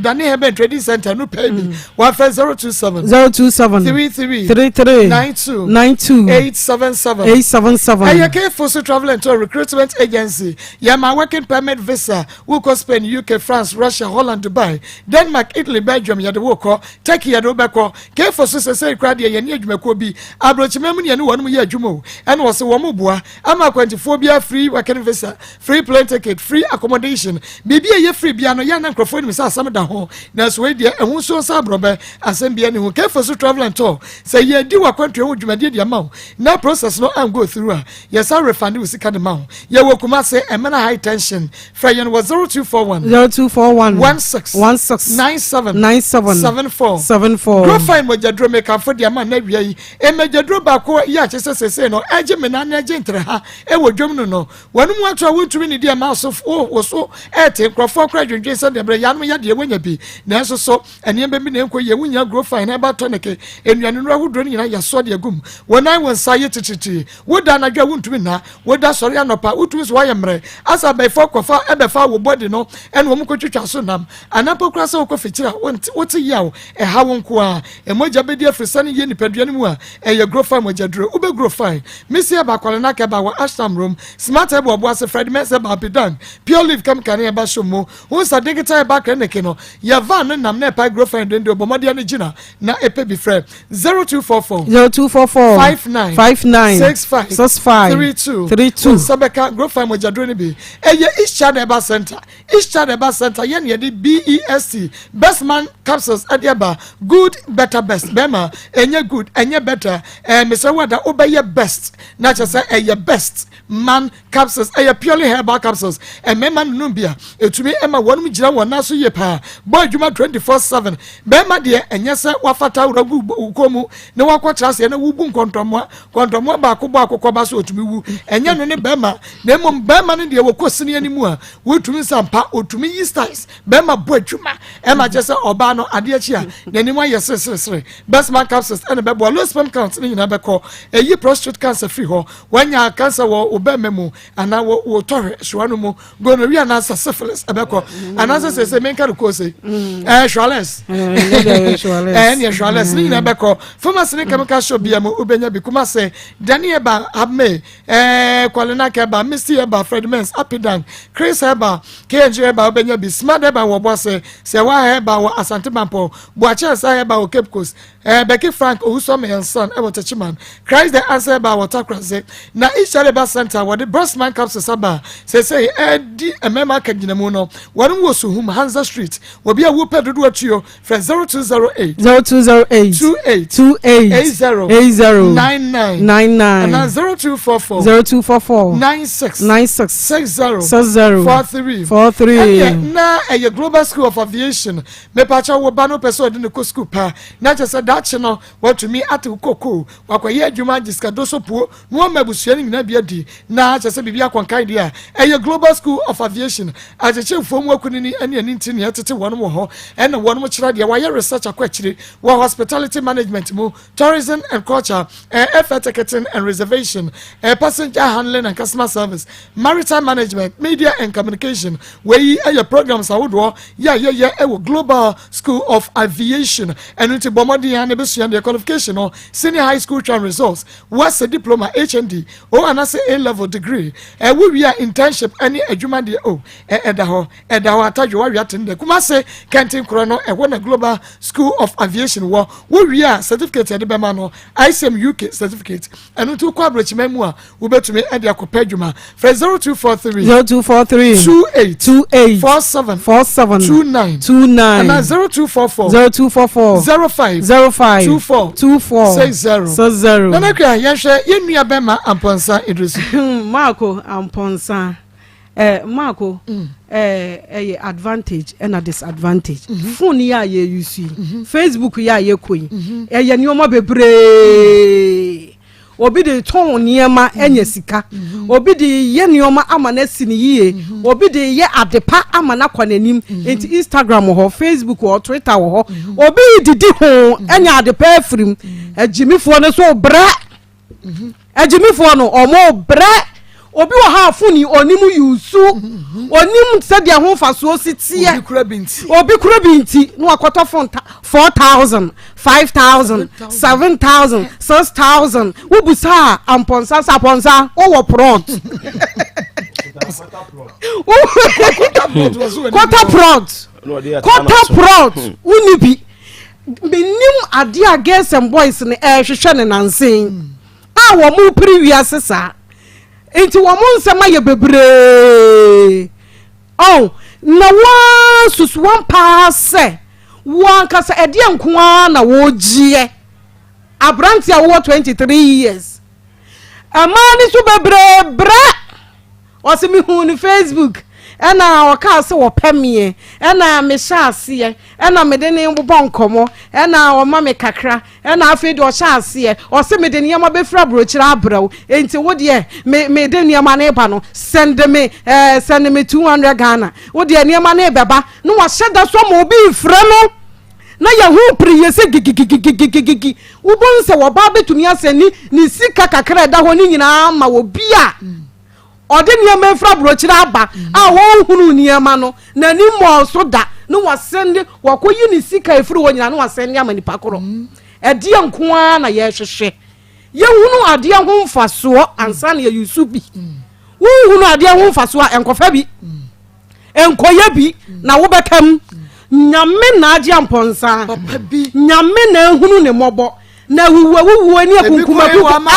A: Dane Herbal Trading Center no pɛ bi, wɔafɛ 027
C: 027
A: 33
C: 33
A: 92
C: 92
A: 877.
C: 877.
A: Ɛyɛ Kefo so Travel and Tour Recruitment Agency. Yɛma working permit visa, wokɔ Spain, UK, France, Russia, Holland, Dubai, Denmark, Italy, Belgium, yɛde wokɔ Turkey, yɛde wobɛkɔ. Kefo so sɛsɛ kora deɛ, yɛne adwumakuo bi aborɔkyima mu ne yɛne wɔnom yɛ adwuma o, ɛna wɔ sɛ wɔn mo boa ama akwantifoɔ biara free working visa, free plane ticket, free accommodation. Biribi a ɛyɛ free bia no yɛ na nkurɔfoɔ nim sɛ asɛm da ho, nanso wei deɛ ɛho nso nsa aborɔbɛ asɛm bia ne ho. Kefo so Travel and Tour, sɛ yɛdi w'akwantua ho dwumadie de ama wo na process no an go through a, yɛsa refund wo sika de ma wo. Yɛwɔ Kumase, Ɛmɛna High Tension. Frɛ yɛn wɔ 0241
C: 0241
A: 16
C: 16
A: 97
C: 97
A: 74
C: 74.
A: Grofine mogyaduro mekamfo de ama na awia yi. Ɛmagyaduro baako yɛ akyɛ sɛ sesei no ɛgye me nan ɛgye ntere ha ɛwɔ dwom no wɔn mu ato a wontumi ne di ɛma so wo so ɛte nkurɔfoɔ kora dwendwen sɛ deɛ berɛ yanom yadeɛ wonya bi, nanso so nneɛma bi na nkɔ yie. Wonya Grofine na ɛba tonic, nnuane nnuro ahodoɔ no nyinaa yɛsɔ de agum. Wɔn nan wɔn nsa yɛ titiritii, woda anadwo a wontumi nna, woda sɔre anɔpa wotumi so woayɛ mmerɛ asa abɛɛfo kɔfa ɛbɛfa wo bɔde no ɛna wɔn kɔtwitwa so nam anampo kora sɛ wokɔ fikyiri a wote yaw ɛha wo nko a ɛmogya bɛdi afiri sane yie nipadua no mu a, ɛyɛ Grofine mogyaduro. Wobɛ Grofine misi ɛba akwale no akɛba wɔ Ashtam Room, Smart ɛbɔ ɔbo ase, Fred Mɛsɛ Baapidan, Pure Leaf Chemical ne ɛba so mu wo nsa digital ɛba clinic no yɛ van no nam na ɛpae Grofine dende. Ɔbɔmmɔdeɛ no gyina na ɛpɛ bi frɛ. frɛ 0244
C: 0244
A: 59
C: 59
A: 65
C: 65
A: 32
C: 32.
A: Nsa bɛka Grofine mogyaduro no bi. Ɛyɛ East Child Herbal Center. East Child Herbal Center yɛ nea yɛde BEST, Best Man Capsules, ɛde aba. Good, better, best. Bɛrima, ɛnyɛ good, ɛnyɛ better. Ɛɛ mesrɛ wo ada wobɛyɛ best. Na kyerɛ sɛ ɛyɛ Best Man Capsules. Ɛyɛ purely herbal capsules. Mmarima no nom bi a, ɛtumi ɛma wɔnom gyina wɔn nan so yie paa. Bɔ adwuma 24/7. Bɛrima deɛ ɛnyɛ sɛ wafata awura gu wo kɔn mu na wakɔtra aseɛ na wobu nkɔntɔmmoa. Kɔntɔmmoa baako bɔ akokɔ ba so ɔtumi wu. Ɛnyɛ no ne bɛrima. Na mmom bɛrima no deɛ wɔkɔ sini anim a wotumi nsa mpa, ɔtumi yi styles. Bɛrima bɔ adwuma ɛma kyerɛ sɛ ɔbaa no adeɛ akyi a n'anim ayɛ sereseresere. Best Man Capsules ɛna bɛboa low sperm count ne nyinaa bɛkɔ. Ɛyi prostate cancer firi hɔ. Wanya cancer wɔ wo bɛrima mu anaa wɔ tɔhwɛ soa no mu, gonorrhea anaasɛ syphilis ɛbɛkɔ, anaasɛ sɛ menka no kose ɛɛ schwales ɛɛ neɛ schwales ne nyinaa bɛkɔ. Pharmacy ne chemical shop bia mu wobɛnya bi. Kumase Dani ɛba Abme, Kwalena Kɛba, Misty ɛba, Fred Mens, Apidan, Chris ɛba, KNG ɛba, wobɛnya bi. Smart ɛba wɔ Bɔse, Sɛwa ɛba wɔ Asante Mampɔ, Buakye Ɛsa ɛba wɔ Cape Coast, Becky Frank Owusu and Son ɛwɔ Techiman, Christ the Answer ɛba wɔ Takrase. Na Ishare Ba Center wɔde Breastman capsules aba sɛsɛ ɛdi mmarima aka gyina mu no. Wɔn wɔ Suhum Hansa Street. Obi a wopɛ dodoɔ atuo, frɛ 0208
C: 0208
A: 28
C: 28
A: 80
C: 80
A: 99
C: 99
A: ana 0244
C: 0244
A: 96
C: 96
A: 60
C: 60
A: 43.
C: 43.
A: Ɛyɛ na ɛyɛ Global School of Aviation. Mepakyɛ wo ba no pɛ sɛ ɔde ne kɔ school pa na kyerɛ sɛ daakye no watumi ate kokoo wakɔyɛ adwuma agye sika do so puo na wɔma abusua no nyinaa bi adi na kyerɛ sɛ biribi akɔnkan deɛ a ɛyɛ Global School of Aviation. Akyekyefoɔ mu akunini ne ani nti nea ɛtete wɔn wɔ hɔ ɛna wɔn kyerɛ deɛ wɔayɛ research akɔ akyire wɔ hospitality management mu, tourism and culture, airfare ticketing and reservation, passenger handling and customer service, maritime management, media and communication. Wei ɛyɛ programs ahodoɔ yɛ a yɛyɛ ɛwɔ Global School of Aviation. Ɛno nti bɔ mmɔden a na ebɛsua deɛ qualification no senior high school tran results, wɔasɛ diploma, HND o anaasɛ A level degree. Ɛwo wie a internship ɛne adwuma deɛ o ɛda hɔ, ɛda hɔ atadwo wawia ten de. Kumase Kɛnten korɔ no ɛwɔ na Global School of Aviation wɔ. Wowie a certificate yɛde bɛma no ICM UK certificate. Ɛno nti wokɔ aborɔkyima mu a wobɛtumi ɛde akɔpɛ adwuma. Frɛ 0243
C: 0243
A: 28
C: 28
A: 47
C: 47
A: 29
C: 29
A: ana 0244
C: 0244
A: 05
C: 05
A: 24
C: 24
A: 60.
C: 60.
A: Nana Kura, yɛhwɛ yɛn nua bɛma Ampɔnsa Idrisu.
C: Maako Ampɔnsa, Maako, ɛyɛ advantage ɛna disadvantage. Phone yi a yɛ use yi, Facebook yi a yɛkɔ yi, ɛyɛ nneɛma bebree. Obi de tɔn nneɛma ɛnya sika, obi de yɛ nneɛma ama no asi ne yie, obi de yɛ adepa ama no akɔ n'anim. Nti Instagram wɔ hɔ, Facebook wɔ hɔ, Twitter wɔ hɔ, obi didi ho ɛnya adepa afirim. Agyimifoɔ no so brɛ, agyimifoɔ no ɔmo brɛ. Obi wɔ ha, phone onim use, onim sɛdeɛ ho mfasoɔ si teɛ.
A: Obi kura bi nti.
C: Obi kura bi nti na wakɔtɔ phone ta 4,000, 5,000, 7,000, 6,000. Wobusa a Ampɔnsa sɛ Ampɔnsa wowɔ plot, quarter plot, quarter plot wonni bi. Menim adeɛ a girls and boys no ɛrehwehwɛ ne nansen a wɔn mo pere wiase saa nti wɔn mo nsɛm ayɛ bebree ɔn na wɔn susu wɔn paa sɛ wɔn ankasa ɛdeɛ nko ara na wɔregyeɛ. Aberante a wɔwɔ 23 years, mmaa ni so bebree brɛ. Ɔsɛ mihu ne Facebook ɛna ɔkaa sɛ wɔpɛ meɛ, ɛna mehyɛ aseɛ, ɛna mede ne bobɔ nkɔmmɔ, ɛna ɔma me kakra, ɛna afei deɛ ɔhyɛ aseɛ ɔsɛ mede nneɛma bɛfiri aburokyire abrɛw. Enti wo deɛ me mede nneɛma no ba no, send me 200 Ghana. Wo deɛ nneɛma no bɛba na wahyɛ da so ama obi mfrɛ no na yɛho pere yɛ sɛ gigigigigigigi. Wobɛhu sɛ wɔbaa bɛtumi asɛ ne sika kakra ɛda hɔ ne nyinaa ma obi a ɔde nneɛma efura aburokyire aba a wɔnhunu nneɛma no n'anim mɔɔ so da ne wasɛnde wakɔyi ne sika efiri hɔ nyinaa ne wasɛnde ama nipa korɔ. Ɛdeɛ nko ara na yɛrehwehwɛ. Yɛhunu adeɛ ho mfasoɔ ansa na yɛyusu bi. Wohunu adeɛ ho mfasoɔ a, nkɔfa bi, nkɔyɛ bi na wobɛka mu. Nyame na agye ampɔnsa. Nyame na ahunu ne mmɔbɔ. Na awuwu awuwuo ne akunkum akunkum.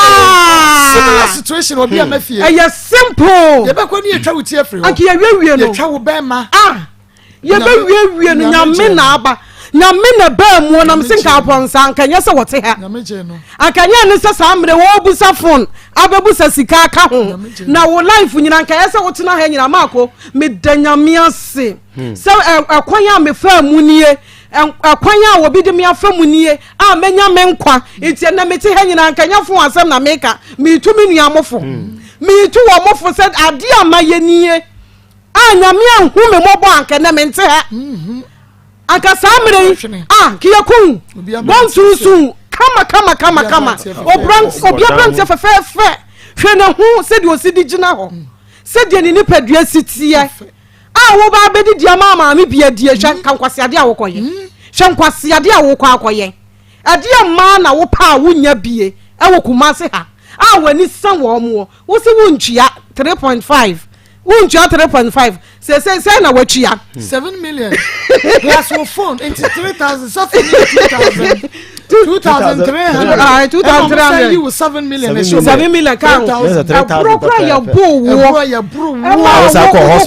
A: Similar situation obi a ma fie.
C: Ɛyɛ simple.
A: Yɛbɛkɔ ne yɛtwa wo ti afiri hɔ.
C: Anka yɛwiewie no.
A: Yɛtwa wo bɛrima.
C: Ah! Yɛbɛwiewie no Nyame na aba. Nyame na baa mu nam se nka apɔnsa anka nyɛ sɛ wɔte ha. Anka nyɛ ne sɛ saa mmerɛ wɔbusa phone abɛbusa sika aka ho. Na wo life nyina anka yɛ sɛ wotena ha nyina maako meda Nyame ase. Sɛ ɛkwan a mefaa mu nie, ɛkwan a obi de me afa mu nie a menya me nkwa. Nti ɛnɛ mete ha nyinaa nka nyɛ fo asɛm na meka. Metu me nua mo fo. Metu wɔn mo fo sɛ adeɛ a mayɛ nie a Nyame anhu me mmɔbɔ anka ɛnɛ mente ha. Anka saa mmerɛ yi a kiyɛkun bɔnsunsun kama kama kama kama. Obi aberanteɛ fɛfɛɛfɛ hwɛ ne ho sɛdeɛ osi de gyina hɔ sɛdeɛ ne nipadua si teɛ. A woba abɛdidi ama maame bi adie hwɛ nka nkwaseade a wokɔyɛ hwɛ nkwaseade a wokɔ akɔyɛ ɛdeɛ mmaa na wopɛ a wonya bie ɛwɔ Kumase ha a w'ani sa wɔn mo wo se wontua 3.5 wontua 3.5 sese sɛ na watua
A: 7 million plus wo phone nti 3000 sɛ phone yɛ 2000 2300
C: 2300
A: yi wo 7 million ɛhyɛ
C: 7 million ka ho ɛboro kora yɛ bo woɔ
A: yɛ boro
C: woɔ ɛma wo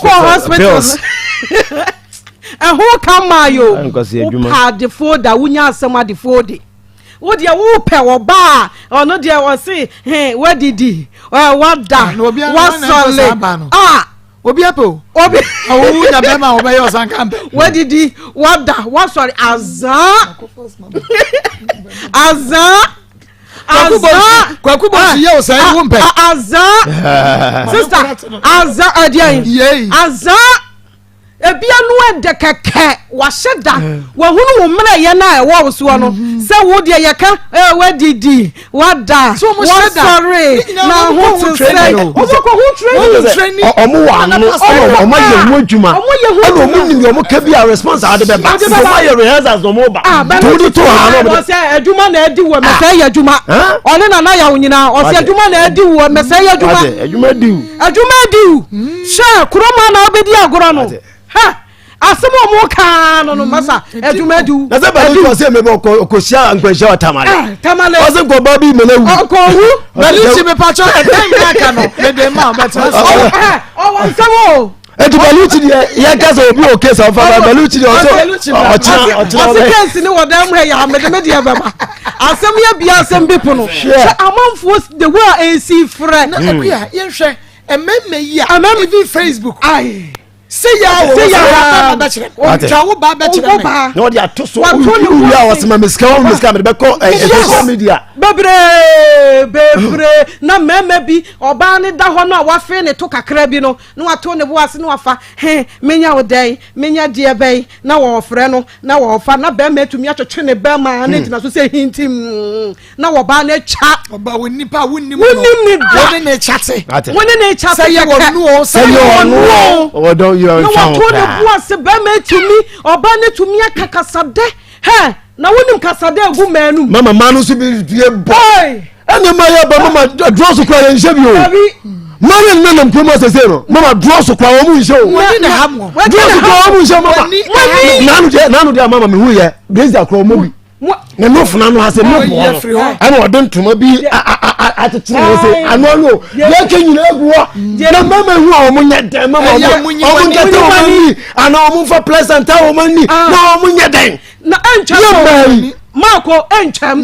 C: kɔ hospital ɛho ka maa yo wopɛ adefoɔ da wonya asɛm adefoɔ de wo deɛ wopɛ ɔbaa ɔno deɛ ɔse he wadidi wada wasɔle a
A: obi apɛ o
C: obi
A: awo nya bɛrima a wɔbɛyɛ ɔsan ka mpɛ
C: wadidi wada wasɔre azaa azaa azaa
A: kwaku bɔ si yɛ o sɛ ewu mpɛ
C: azaa sista azaa ɛdeɛ yi azaa. Ebi ano ɛdɛ kɛkɛ, wahyɛ da, wahunu wo mmerɛyɛ no a ɛwɔ wo soɔ no, sɛ wo deɛ yɛka eh, wadidi, wada, wasɔre, na ho te sɛ, wɔn kɔ ho training.
D: Ɔmo wɔ ano, ɔmo ɔmo ayɛ ho adwuma, ɛna ɔmo nim deɛ ɔmo ka bi a response a ɔde bɛba, nti ɔmo ayɛ rehearsals na ɔmo ba, nti ɔmo de to ha na ɔmo de.
C: Ɔsɛ adwuma na adi wɔ mɛsɛ yɛ adwuma, ɔne nana yaw nyinaa, ɔsɛ adwuma na adi wɔ mɛsɛ yɛ adwuma.
D: Adwuma di wo.
C: Adwuma adi wo. Hwɛ kurom a na wobɛdi agorɔ no. Ha asɛm a wɔn kaa no no masa adwuma adi wo.
D: Na sɛ bɛli kɔ sɛ mebɔ kɔhyia nkwanhyia wɔ Tamale.
C: Eh, Tamale.
D: Ɔsɛ nkɔba bi mene wu.
C: Ɔkɔwu.
A: Bɛli ti mi patsɔ ɛdɛn mi aka no mede ma ɔbɛtena so.
C: Ɔwɔ nsɛm o.
D: Eti Baluchi deɛ yɛn kasa obi wɔ case ɔfa ba Baluchi deɛ ɔsɛ ɔkyena ɔkyena
C: ɔsɛ case ni wɔ dan mu ha yɛ amede me deɛ bɛba asɛm yɛ bia asɛm bi pono hwɛ amanfoɔ the way a esi frɛ.
A: Na akuya yɛnhwɛ mmarima yi a even Facebook sɛ yɛ a wɔ sɛ yɛ a bɛkyerɛ twa wo ba bɛkyerɛ me
D: na ɔde ato so wowie a wɔsɛ ma mesika wɔn mesika mede bɛkɔ social media
C: bebree bebree na mmarima bi ɔbaa ne da hɔ no a wafe ne to kakra bi no na wato ne bo ase na wafa he menya wo dɛn menya deɛ bɛn na wɔfrɛ no na wɔfa na bɛrima atumi atwetwe ne bɛrima na gyina so sɛ hintim na wɔbaa no atwa
A: ɔba wo nipa a wonnim no
C: wonnim ne da
A: wone ne kyate
C: wone ne kyate
A: sɛ yɛ wɔn no
D: sɛ yɛ wɔn no
C: na wato ne bo ase bɛrima atumi ɔbaa no atumi aka kasadɛ hɛ na wonim kasadɛ agu mmaa no mu
D: mama mmaa no nso bi due bɔ ɛna ma yɛ ba mama drɔs kura yɛn nhyɛ bi o mmaa yɛn nna nam kurom asese no mama drɔs kura wɔn mu nhyɛ o drɔs kura wɔn mu nhyɛ mama nanu deɛ nanu deɛ mama mi hu yɛ blazer kura wɔn mu bi na no funa no ase no bɔ no ɛna ɔde ntoma bi akyekyere ne se ano ano yɛ kɛ nyinaa gu hɔ na mama ehu a wɔn nyɛ dɛn mama wɔn wɔn nkɛtɛ wɔn ani ana wɔn nfa pleasant a wɔn ani na wɔn nyɛ dɛn.
C: Na ɛntwam o maako ɛntwam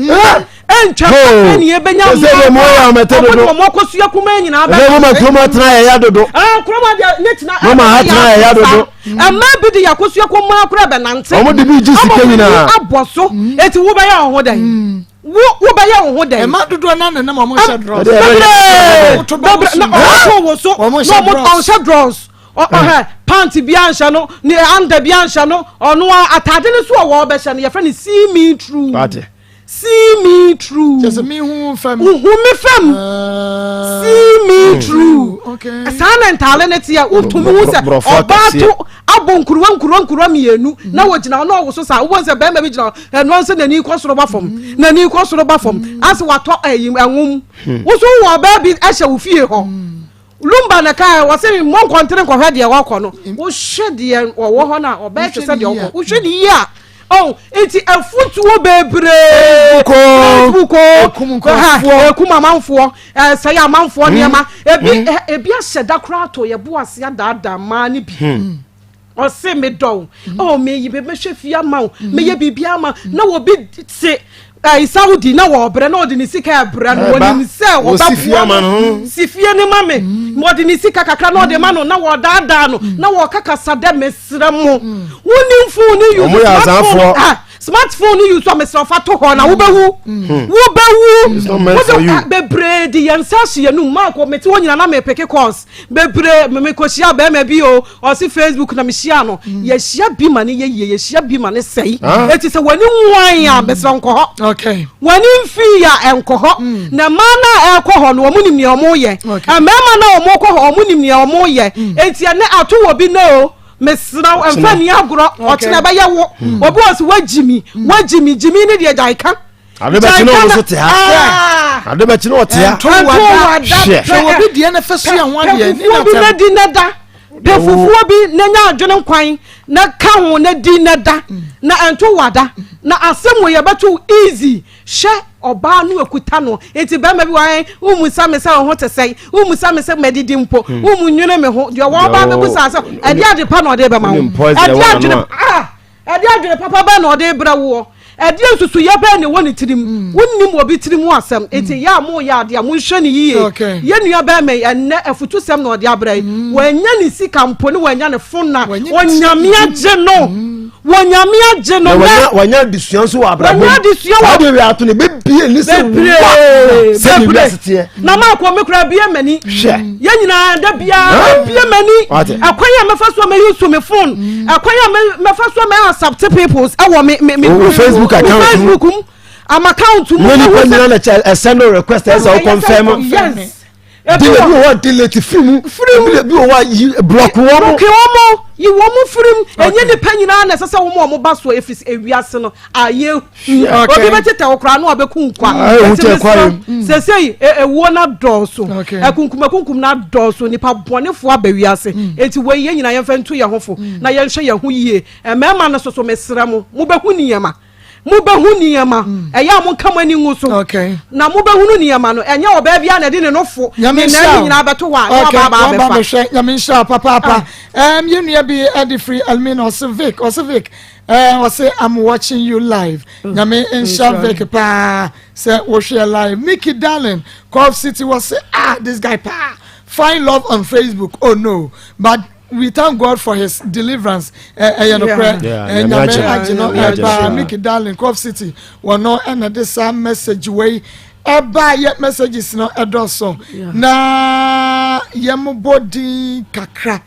C: ɛntwam afei ne yɛbɛnya mmaa ɔmo de ɔmo akɔsua kuma nyinaa bɛ.
D: ɛfɛ mama kurom atena yɛ ya dodo.
C: ɛɛ kurom adeɛ ne tena
D: mama ha tena yɛ ya dodo.
C: Mmaa bi de yɛ akɔsua kuma kora bɛ nante.
D: Ɔmo de bi gye sika nyinaa.
C: Ɔmo abɔ so eti wo bɛyɛ ɔho dɛn. Wo wo bɛyɛ wo ho dɛn.
A: Mmaa dodoɔ naa nenam ɔmo nhyɛ drɔs.
C: Bebree bebree na ɔmo to wo so na ɔmo ɔnhyɛ drɔs. Ɔhɛ pant bi anhyɛ no ne anda bi anhyɛ no ɔno ataade no so a wɔbɛhyɛ no yɛfrɛ no see me through. See me through.
A: Kyɛ sɛ mehu fam.
C: Wohu me fam. See me through. Saa na ntaale no teɛ wotumi hu sɛ ɔbaa to abɔ nkuruwa nkuruwa nkuruwa mmienu na wɔgyina hɔ na ɔwoso saa wobɛhu sɛ bɛrima bi gyina hɔ ɛno nso n'ani kɔ soro ba fam n'ani kɔ soro ba fam asɛ watɔ ɛyi ɛnwom woso wɔ ɔbaa bi ɛhyɛ wo fie hɔ. Lumba na kae wɔse mmɔ nkɔntere nkɔhwɛ deɛ wɔkɔ no wohwɛ deɛ wɔwɔ hɔ no a ɔbɛyɛ te sɛ deɛ wɔkɔ wohwɛ ne yie a oh nti afutuo bebree Facebook o ekum amanfoɔ ɛsɛe amanfoɔ nneɛma ebi ebi ahyɛ da koraa to yɛ bo ase adaadaa mmaa no bi. Ɔse medɔ wo oh meyi mɛhwɛ fie ama wo mɛyɛ biribi ama na obi te ɛyi Saudi na wɔbrɛ na ɔde ne sika ɛbrɛ no wɔnim sɛ ɔbɛboa no si fie no ma me wɔde ne sika kakra na ɔde ma no na wɔdaadaa no na wɔka kasa dɛ mesrɛ mo wonim phone ne use smartphone ah smartphone ne use a mesrɛ fa to hɔ na wobɛwu wobɛwu wode bebree de yɛn nsa ahyɛ yɛn num maako mete hɔ nyina na mepeke calls bebree mekɔhyia bɛrima bi o Ɔse Facebook na mehyia no mm. Yɛhyia bi ma ne yɛ yie yɛhyia bi ma ne sɛe ah. Eti sɛ w'ani nwan a mesrɛ nkɔ hɔ w'ani mfii a ɛnkɔ hɔ mm. Na mmaa no a ɛrekɔ hɔ no wɔn nim nea wɔn yɛ Mmarima no a wɔn kɔ hɔ wɔn nim nea wɔn yɛ mm. Eti ɛnɛ ato wɔ bi nɛ o mesrɛ wo ɛmfa ni agorɔ ɔkyena ɛbɛyɛ wo obi wɔ so wagyi mi wagyi mi gyimi ne deɛ gyae ka
D: Ade bɛkye na ɔno nso te ha. Ade bɛkye na ɔte ha.
A: Ɛnto wada. Hwɛ obi deɛ na fɛ sua ho adeɛ.
C: Pɛ fufuo bi na di na da. Pɛ fufuo bi na nya adwene nkwan na ka ho na di na da. Na ɛnto wada. Na asɛm wɔ yɛbɛto easy. Hwɛ ɔbaa no ekuta no. Nti bɛrima bi wɔ hɔ wommusa me sɛ wo ho te sɛn. Wommusa me sɛ madidi mpo. Wommu nwene me ho. Deɛ ɔwɔ ɔbaa bɛbusa sɛ ɛde ade pa na ɔde bɛma wo. Ɛde adwene ah. Ɛdeɛn adwene papa bɛn na ɔde rebrɛ woɔ? Ɛdeɛn nsusuiɛ bɛn na ɛwɔ ne tirim? Mm. Wonnim obi tirim ho asɛm. Mm. Enti yɛ a moyɛ adeɛ a monhwɛ no yie. Okay. Yɛn nua bɛrima yi, ɛnnɛ afutusɛm na ɔde abrɛ yi. Mm. Wanya ne sika mpo ne wanya ne fon na onyame agye no. Mm. Wɔnyame agye no
D: nɛ. Wanya adesua nso wɔ abrabɔ mu.
C: Wanya adesua wɔ.
D: Saa deɛ wia ato no bebie ne sɛ wa sɛ ne wiase teɛ.
C: Na maa kɔ me kura bie m'ani.
D: Hwɛ.
C: Yɛn nyinaa da biara bie m'ani. Ɛkwan a mɛfa so a mɛyi so me phone. Ɛkwan a mɛfa so a mɛ accept peoples ɛwɔ me me me.
D: O Facebook account
C: mu. Facebook mu. Am account mu.
D: Mo nipa nyinaa na kyɛ ɛsɛn no request ɛsɛ o confirm.
C: Yes.
D: Ebi wɔ hɔ delete firi mu.
C: Firi mu.
D: Ebi wɔ hɔ yi block wɔn.
C: Block wɔn yi wɔn firi mu. Enye nipa nyinaa na ɛsɛ sɛ wɔn a wɔn ba so efiri ewiase no ayɛ hu. Obi bɛ tetɛ wɔ koraa no abɛku nkwa. Eti mesrɛ sesei ewuo na dɔɔso. Ɛkunkum ɛkunkum na dɔɔso nipa bɔnefoɔ aba wiase. Eti wei yɛn nyinaa yɛn fɛ nto yɛn ho fo na yɛn hwɛ yɛn ho yie. Mmarima no soso mesrɛ mo mo bɛ hu nneɛma. Mobɛhu nneɛma. Mm. Ɛyɛ a monka mo ani ngu so.
A: Okay.
C: Na mobɛhunu nneɛma no. Ɛnyɛ ɔbaa biara na ɛde ne nofo ne nan ne nyinaa bɛto hɔ a na waba aba abɛfa.
A: Bɛhwɛ. Nyame nhyira papaapa. Ah. Um, yɛn nua bi ɛde firi Almina ɔse Vic ɔse Vic ɔse I'm watching you live. Mm. Nyame nhyira Vic paa sɛ wohwɛ live. Mickey Darling Cove City wɔse ah this guy paa find love on Facebook oh no but we thank God for his deliverance ɛyɛ nokorɛ nyame agye no ɛbaa Mickey Darling Cove City wɔno ɛna de saa message wei ɛbaa yɛ messages no ɛdɔso na yɛmobɔ din kakra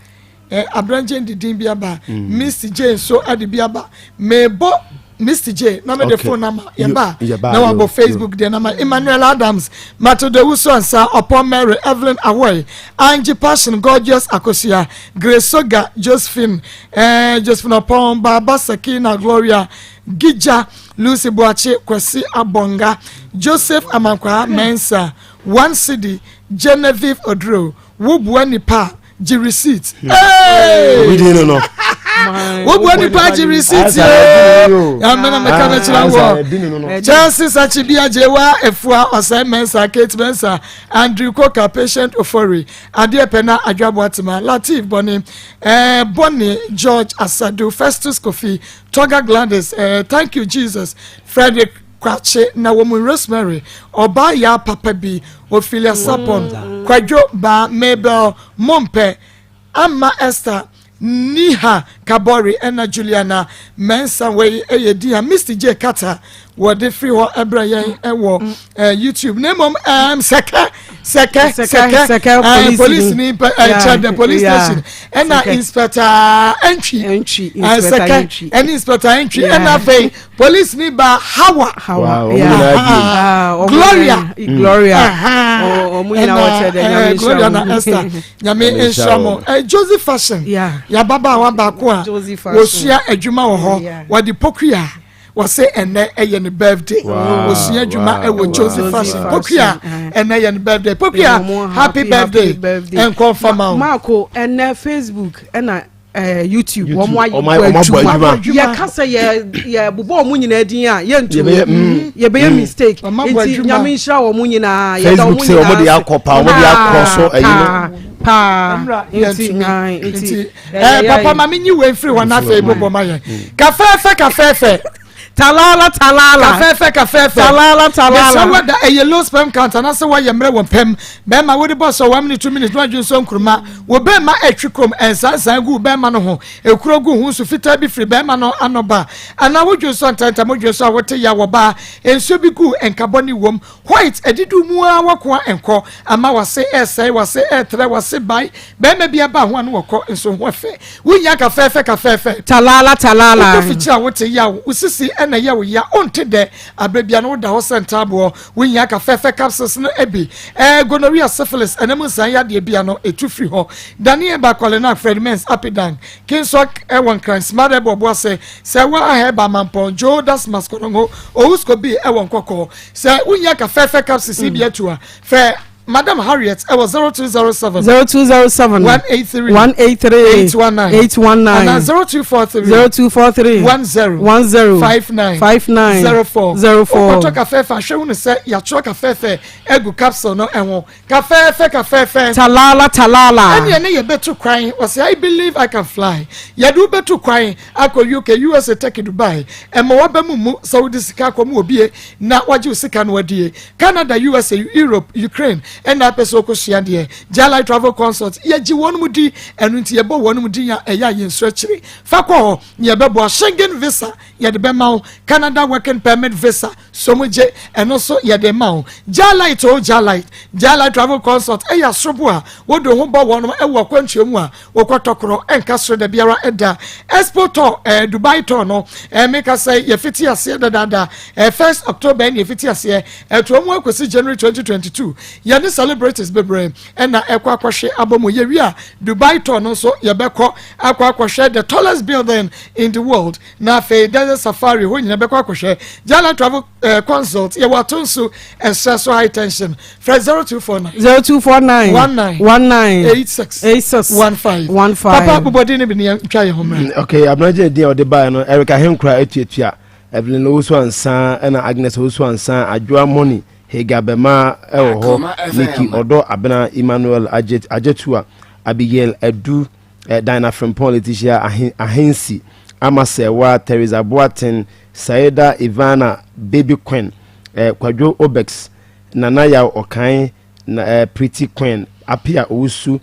A: aberɛnkyɛn de din bi aba Misty J nso ɛde bi aba mebɔ Misty J na mede phone nama yɛba na wabɔ Facebook deɛ nama Emmanuel Adams Matilda Owusu-Ansah Ɔpɔn Mary Evelyn Awoy Angie Passion Gorgeous Akosua Grace Soga Josephine eh, Josephine Ɔpɔn Baba Sakina Gloria Gija Lucy Boakye Kwasi Abonga Joseph Amankwaa Mensah One City Genevieve Oduro Wo bua nipa a, gye receipt.
D: Hmm. Hey! Obi din no no.
A: Wo bua nipa a, gye receipt. Amena na meka na kyerɛ wɔ. Chelsea Sachibia Jewa Efua Osai Mensa Kate Mensa Andrew Koka Patient Ofori Adeɛ Pɛna Adwaboa Tema Latif Bɔne eh, Bɔne George Asadu Festus Kofi Toga Gladys eh, Thank you Jesus Frederick Kwakye na wɔ mu Rosemary ɔbaa yaa papa bi Ophelia Sapon Kwadwo Baa Mabel Mompɛ Amma Esther Niha Kabori ɛna Juliana Mensah wei ɛyɛ din a Misty J Carter wɔde firi hɔ ɛbrɛ yɛn ɛwɔ YouTube na mmom ɛɛm sɛkɛ sɛkɛ sɛkɛ ɛɛ police ni pɛ ɛkyɛ the police station ɛna inspector Entwi ɛɛ sɛkɛ ɛne inspector Entwi ɛna afei Police ni ba Hawa.
C: Hawa.
A: Yeah. Gloria.
C: Gloria. Ọmọ nyina wɔ kyerɛ dɛ nyame nhyira
A: Gloria na Esther. Nyame nhyira mo. Josie Fashion. Yeah. Yababaawa baako a wɔsua adwuma wɔ hɔ. Wɔde pokua. Wɔse ɛnɛ ɛyɛ ne birthday. Osua adwuma ɛwɔ Joseph Fashion. Pokuya ɛnɛ yɛ ne birthday. Pokuya, happy birthday. Ɛnkɔ nfa ma o.
C: Marco, ɛnɛ Facebook ɛna YouTube wɔn ayɛ adwuma. Yɛka sɛ yɛ yɛ bobɔ wɔn nyinaa din a, yɛntu yɛbɛyɛ mistake. Nti Nyame nhyira wɔn nyinaa. Yɛda
D: wɔn nyinaa. Facebook sɛ wɔn de akɔ pa, wɔn de akɔ so ɛyi no.
C: Paa, nti nti.
A: Papa, ma mi nyi wei firi hɔ n'afɛ bobɔ ma yɛn. Kafɛɛfɛ kafɛɛfɛ.
C: Talala talala.
A: Kafɛɛfɛ kafɛɛfɛ.
C: Talala talala.
A: Mesɛ wada ɛyɛ low sperm count anaasɛ wɔyɛ mmerɛ wɔ mpɛm bɛrima wode bɔ sɛ 1 minute, 2 minutes na wadwe nso nkuruma wɔ bɛrima atwi kom ɛnsansan gu bɛrima no ho, ekuro gu ho, nso fitaa bi firi bɛrima no ano ba, anaa wodwe nso ntɛntɛm, wodwe nso a wote ya wɔ baa, nsuo bi gu nkabɔ ne wom white adidu mu a wɔkoa nkɔ ama wase ɛsɛe, wase ɛtrɛ, wase bae, bɛrima bi aba ho ano wɔkɔ nso ho ɛfɛ, wonya kafɛɛfɛ kafɛɛfɛ.
C: Talala talala.
A: Wokɔ fikyiri a wote yaw, wo sisi ɛna yɛ wo ya, ɔnte dɛ abere bia no woda hɔ sɛ ntaaboɔ, wonya kafɛɛfɛ capsules no bi. Gonorrhea, syphilis, ɛnam nsan yadeɛ bia no ɛtu firi hɔ. Daniel Bakɔlena, Fred Mens, Apidan Kinsok ɛwɔ Nkran, Smart ɛbɔ ɔbo ase sɛ wa ahɛba Mampɔn Joe Dasmas Kɔnɔngo Owusko bi ɛwɔ Nkɔkɔɔ. Sɛ wonya kafɛɛfɛ capsules yi bi atu a, fɛ Madam Harriet ɛwɔ 0207
C: 0207
A: 183
C: 183
A: 819
C: 819
A: ana 0243
C: 0243
A: 10
C: 10
A: 59
C: 59
A: 04
C: 04.
A: Wokɔtɔ kafɛɛfɛ ahwɛ hu no sɛ yɛatwerɛ kafɛɛfɛ agu capsule no ɛho. Kafɛɛfɛ kafɛɛfɛ.
C: Talala talala.
A: Ɛne ɛne yɛbɛtu kwan. Wɔsɛ "I believe I can fly". Yɛde wobɛtu kwan akɔ UK, USA, Turkey, Dubai. Ɛma waba mu mu sɛ wode sika akɔ mu obie na wagye wo sika no adie. Canada, USA, Europe, Ukraine ɛna apɛ sɛ wokɔsua deɛ, Jalai Travel Consult yɛgye wɔn mu di. Ɛno nti yɛbɔ wɔn mu din a ɛyɛ a yɛnsu akyire fa kɔ hɔ. Yɛbɛboa Schengen visa yɛde bɛma wo, Canada working permit visa somogye ɛno nso yɛde ma wo. Jalite o, Jalite, Jalite Travel Consult ɛyɛ asorobo a wode ho bɔ wɔn ɛwɔ akwantuo mu a wɔkɔtɔ korɔ ɛnka soro da biara ɛda. Expo tour, Dubai tour no, meka sɛ yɛfiti aseɛ dadaada 1st October ɛne yɛfiti aseɛ ɛtoɔ mu akɔsi January 2022. Yɛne celebrities bebree ɛna ɛkɔ akɔhwɛ abɔ mu. Yɛwie a, Dubai tour no nso yɛbɛkɔ akɔ akɔhwɛ the tallest building in the world, na afei desert safari hɔ nyina bɛkɔ akɔhwɛ. Jala Travel Consult, yɛwɔ ato nso ɛsɛ so high tension. Frɛ 0249
C: 0249
A: 19
C: 19
A: 86
C: 86
A: 15
C: 15.
A: Papa, bobɔden no bi ne yɛntwa yɛ ho mmerɛ.
D: Okay, aberante din a ɔde baeɛ no, Erica Henkora atuatua, Evelyn Owusu Ansa, ɛna Agnes Owusu Ansa, Adwoa Moni, Hega Bɛma ɛwɔ hɔ, Nikki Ɔdɔ, Abena Emmanuel Agyetua, Abigail Adu, Dina Frimpong, Letitia Ahensi, Amasewa, Teresa Boaten, Saida Ivana, Baby Queen, Kwadwo Obex, Nana Yaw Ɔkan, na Pretty Queen, Apia Owusu,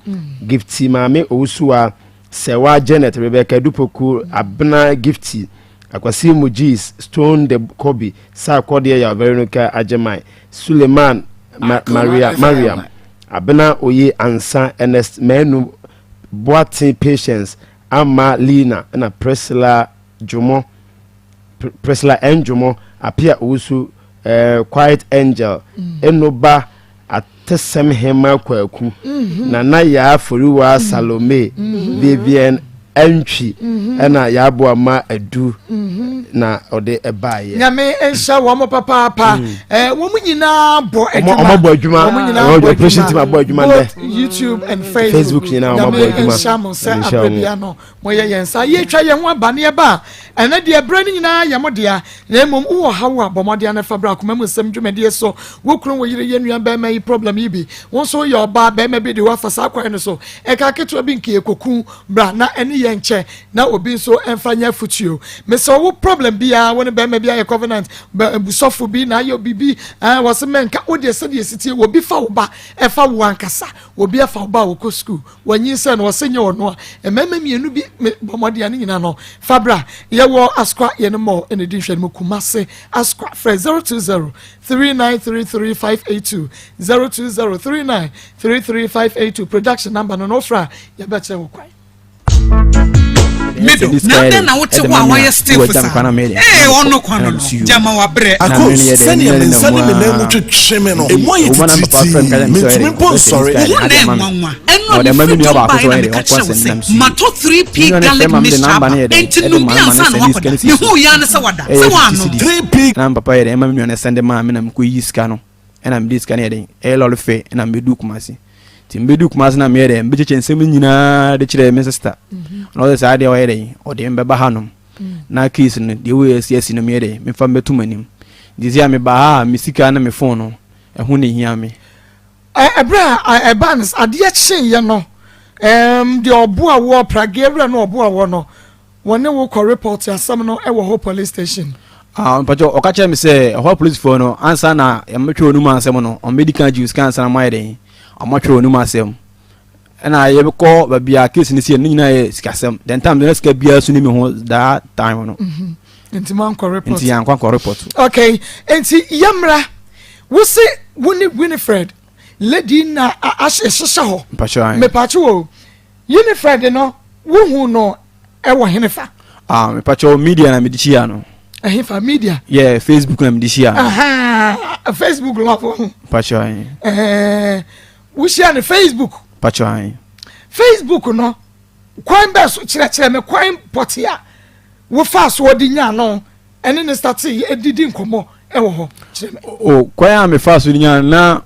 D: Gifty Maame Owusu, Sɛwa Janet, Rebecca Dupoku, Abena Gifty, Akwasi Mujis, Stone the Kobe, Sarkodie Yaw, Veronica Agyemai, Suleiman Ma Maria, Mariam, Abena Oye Ansa, Ernest Manu, Boate Patience, Ama Lina, ɛna Priscilla Dwomo, Priscilla Ndwomo, Apia Owusu, Quiet Angel, Enoba Atesɛm Hema Kwaku, Nana Yaa Foriwa, Salome, Vivian Antwi, ɛna Yɛaboa ma Adu na ɔde ɛbaeɛ.
A: Nyame nhyɛ wɔn mo papaapa. Wɔn mo nyinaa bɔ adwuma.
D: Ɔmo bɔ adwuma.
A: Wɔn nyinaa bɔ
D: Operation team abɔ adwuma nnɛ.
A: Both YouTube and Facebook.
D: Facebook nyinaa ɔmo abɔ
A: Nyame
D: adwuma.
A: nhyɛ mo sɛ
D: Nyame nhyɛ
A: abere
D: mo.
A: bia no moyɛ yɛn nsa yɛtwa yɛn ho aba ne yɛba a, ɛnɛ deɛ berɛ no nyinaa yɛ mo dea. Na mmom wowɔ ha wo a, bɔ mmɔden no fa berɛ akoma mu nsɛm dwumadie so. Wo kunu, wo yere, yɛ nua bɛrima yi problem yi bi, wo nso woyɛ ɔbaa, bɛrima bi de woafa saa kwan no so, ɛka ketewa bi nka yɛkɔku bra na ɛne yɛn nkyɛ na obi nso ɛmfa nyɛ afotuo. Mesɛ wo problem biara, wo ne bɛrima bi ayɛ covenant, sɔfo bi na ayɛ biribi, wɔ se mɛnka wo deɛ sɛdeɛ sitie obi fa wo ba, ɛfa wo ankasa, obi afa wo ba a wɔkɔ sukuu wɔnyi sɛ no wɔsɛ nyɛ ɔno a mmarima mmienu bi bɔ mmɔden a ne nyinaa no fa bra. Yɛwɔ Asokwa yɛne mɔ ɛna di nhwɛ no mu Kumase Asokwa. Frɛ 020 3933 582, 020 3933 582. Production number no na wofrɛ a yɛbɛkyerɛ wo kwan.
E: Mido, na adɛn na wote hɔ a woayɛ stiff saa no? Ee, ɔno kwa no no, gyama wabrɛ.
F: Akos, sɛnea me nsa ne me nan mu twetwe me no, emu ayɛ titiritii, mintumi mpo nsɔre.
E: Wo ho na ɛyɛ nwanwa. Ɛno a mefiri dwom baeɛ na meka kyerɛɛ wo sɛ, matɔ 3P garlic mixture aba, enti nom bi ansa na woakɔda. Mehuu yi ara ne sɛ wada. Sɛ woannom.
F: 3P.
B: Na me papa yɛ dɛn ɛma me nua no sɛnde maa me na mekɔyi sika no ɛna mede sika no yɛ dɛn ɛyɛ lɔre fɛ ɛna mebɛduu Kumasi. Nti mebɛduu Kumasi na meyɛ dɛn mebɛkyekyɛ nsɛm no nyinaa de kyerɛɛ me sister. Na ɔsɛ saa deɛ ɔyɛ dɛn ɔde me bɛba hanom na case no deɛ wei asi asi no meyɛ dɛn memfa mbɛto m'anim. Nti sɛ a meba ha a me sika ne me phone no ɛho na ɛhia me.
A: Ɛberɛ a ɛbaa no adeɛ kyeeɛ no deɛ ɔboa woɔ prageɛ wura no ɔboa woɔ no Wɔne wo kɔ report asɛm no wɔ hɔ police station.
B: Ah, mpakyɛ ɔka kyerɛ me sɛ ɛhɔ apolisifoɔ no ansa na yɛmɛtwerɛ onum asɛm no ɔmbɛdi kan gye sika ansa na moayɛ dɛn ɔmatwerɛ onum asɛm ɛna yɛbɛkɔ baabi a case no si no nyinaa yɛ sikasɛm then time na sika biara so ni me ho that time no
A: mhm. nti moankɔ report
B: nti yɛankɔ ankɔ report.
A: Okay, nti yɛmmra wo se wo ne Winifred lady na ahyehyɛ hɔ
B: mpakyɛ
A: mepakye wɔ Winifred no wohu no Ɛwɔ henefa?
B: Ah, mepakyɛw media na mede hyia no.
A: Ɛhefa media?
B: Yeah, Facebook na mede hyia no.
A: Aha, Facebook love ho.
B: Pakyɛw ayi.
A: Ɛɛ, wohyia no Facebook.
B: Pakyɛw ayi.
A: Facebook no, kwan bɛɛ so kyerɛkyerɛ me kwan pɔte a wofaa so ɔde nyaa no ɛne ne startee ɛdidi nkɔmmɔ ɛwɔ hɔ kyerɛ me.
B: O kwan a mefaa so nyaa no na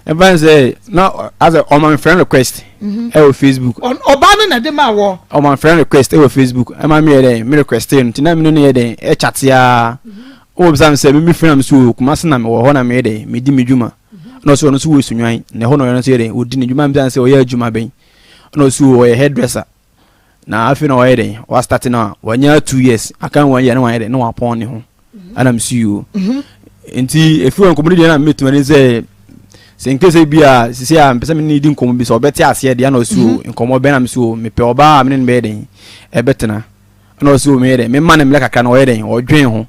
B: ɛmfa ne sɛ na asɛ ɔma me friend request mhm. ɛwɔ Facebook.
A: Ɔbaa no na ɛde maa wɔ.
B: Ɔma me friend request ɛwɔ Facebook ɛma mi yɛ dɛ mi request no nti na mi ne no yɛ dɛ ɛkyate aa mhm. ɔwɔ bisa mi sɛ mi mi friend am so Kumasi na mi wɔ hɔ na mi yɛ dɛ mi di mi dwuma mhm. na ɔsɛ ɔno nso wɔ Sunyani na ɛhɔ na ɔyɛ no nso yɛ dɛ ɔdi ne dwuma mi bisa sɛ ɔyɛ adwuma bɛn na ɔsɛ ɔyɛ hairdresser. Na afei na wayɛ dɛn wastate no a wanya 2 years aka 1 year na wayɛ dɛn na wapɔn ne ho ɛna mesi yi o mhm. Nti efi wɔ nkɔmɔ no deɛ na mmetumi ne sɛ sɛ nkese bi a sisi a mpɛ sɛ me ne di nkɔmɔ bi sɛ ɔbɛte aseɛ deɛ na ɔsi o mhm. Nkɔmɔ bɛn na mesi o mepɛ ɔbaa a me ne no bɛyɛ dɛn ɛbɛtena ɛna ɔsi o meyɛ dɛn mema ne mmerɛ kakra na ɔyɛ dɛn ɔdwen ho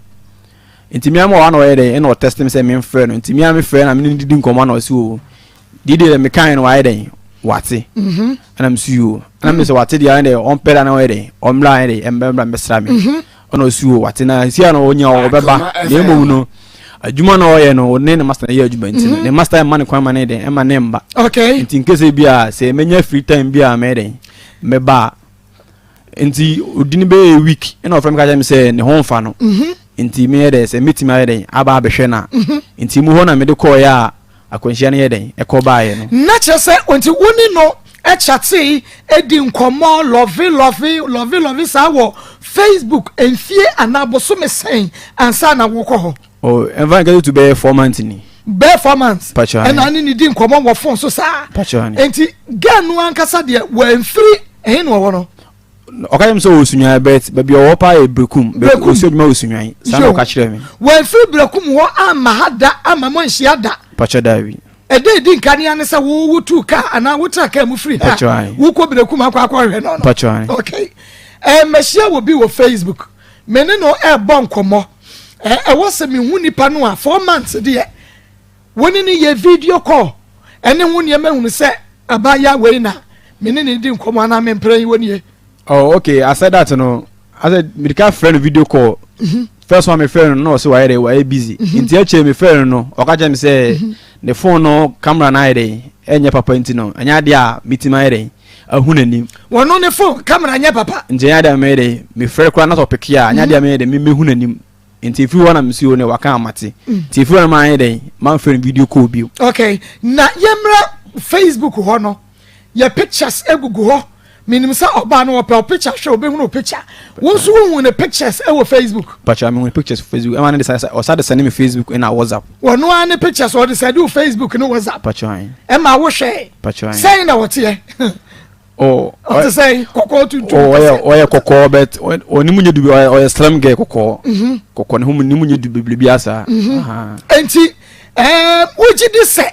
B: nti mmea ma ɔha na ɔyɛ dɛn ɛna ɔtɛst mi sɛ memfrɛ no nti mmea mefrɛ na me ne di nkɔmɔ na ɔsi o deɛ deɛ mekae no wayɛ dɛn wate mhm. Ɛna mesi o ɛna mesɛ wate deɛ ayɛ dɛ ɔmpɛ da na ɔyɛ dɛn ɔmmra ayɛ dɛ ɛmbɛmmra mbɛsra me mhm. Ɛna ɔsi o wate na si a na ɔnya ɔbɛba na mmom no adwuma na ɔyɛ no ɔne ne master na ɛyɛ adwuma nti no mhm. Ne master ɛma ne kwan ma ne dɛn ɛma ne mba nti nkese bi a sɛ menya free time bi a mɛyɛ dɛn mɛba a nti odi ne bɛyɛ week ɛna ɔfrɛ me ka kyerɛ me sɛ ne ho mfa no nti meyɛ dɛ sɛ mɛtumi ayɛ dɛn aba abɛhwɛ no a nti mu hɔ na mede kɔɔeɛ a akwanhyia no yɛ dɛn ɛkɔ baeɛ no.
A: Na kyerɛ sɛ nti wo ne no chatee di nkɔmmɔ lɔve lɔve lɔve lɔve saa wɔ Facebook mfie anaa bosome sɛn ansa na wokɔ hɔ?
B: Oh, ɛmfa nka tutu bɛyɛ 4 months ni.
A: Bɛyɛ 4 months.
B: Pakyɛ.
A: Ɛna ne ne di nkɔmmɔ wɔ phone so saa.
B: Pakyɛ.
A: Nti girl no ankasa deɛ wɔamfiri ɛhe na ɔwɔ no?
B: Ɔka kyerɛ me sɛ ɔwɔ Sunyani but baabi a ɔwɔ paa yɛ Berekum.
A: Berekum.
B: Ɔsi adwuma wɔ Sunyani. Saa na ɔka kyerɛ me.
A: Wɔamfiri Berekum hɔ amma ha da amma mo anhyia da.
B: Pakyɛ daabi.
A: Ɛda edi nka ne ane sɛ wo wotuu kaa anaa wotra kaa mu firi ha wokɔ Berekum akɔ akɔhwɛ no no.
B: Pakyɛ.
A: Okay. Ɛɛ mahyia wɔ bi wɔ Facebook. Me ne no ɛrebɔ nkɔmmɔ. Ɛwɔ sɛ mehu nipa no a 4 months deɛ wo ne no yɛ video call ɛne ho nneɛma hunu sɛ abaayewa wei na me ne ne di nkɔmmɔ anaa mempere yi wɔ nie.
B: Oh, okay. I said that no. I said mirika frɛ no video call. First one me frɛ no no ɔsɛ wayɛ dɛ wayɛ busy. Nti akyire me frɛ no no ɔka kyerɛ me sɛ ne phone no camera no ayɛ dɛ ɛnyɛ papa nti no ɛnyɛ adeɛ a metumi ayɛ dɛ ahu n'anim.
A: Wɔno ne phone camera nyɛ papa.
B: Nti ɛnyɛ adeɛ a mɛyɛ dɛ me frɛ koraa na sɛ ɔpeke a ɛnyɛ adeɛ a mɛyɛ dɛ me mehu n'anim. Nti efiri hɔ na mesi o ne waka amate. Nti efiri hɔ na maa yɛ dɛ maa frɛ no video call bio.
A: Okay, na yɛmmra Facebook hɔ no yɛ pictures egugu hɔ menim sɛ ɔbaa no ɔpɛ ɔpicture hwɛ obɛhunu o picture wo nso wohu ne pictures ɛwɔ Facebook.
B: Pakyɛ mehu ne pictures Facebook ɛma ne de sa ɔsa de sɛne me Facebook ɛna WhatsApp.
A: Wɔno ara ne pictures ɔde sɛde wo Facebook ne WhatsApp.
B: Pakyɛ
A: ɛma wohwɛ.
B: Pakyɛ
A: sɛn na wɔteɛ. Ɔte sɛ kɔkɔɔ tuntum.
B: Ɔyɛ ɔyɛ kɔkɔɔ but ɔne mu nye du ɔyɛ ɔyɛ slim girl kɔkɔɔ. Kɔkɔɔ ne ho ne mu nye du bebree bi asa.
A: Nti wogye di sɛ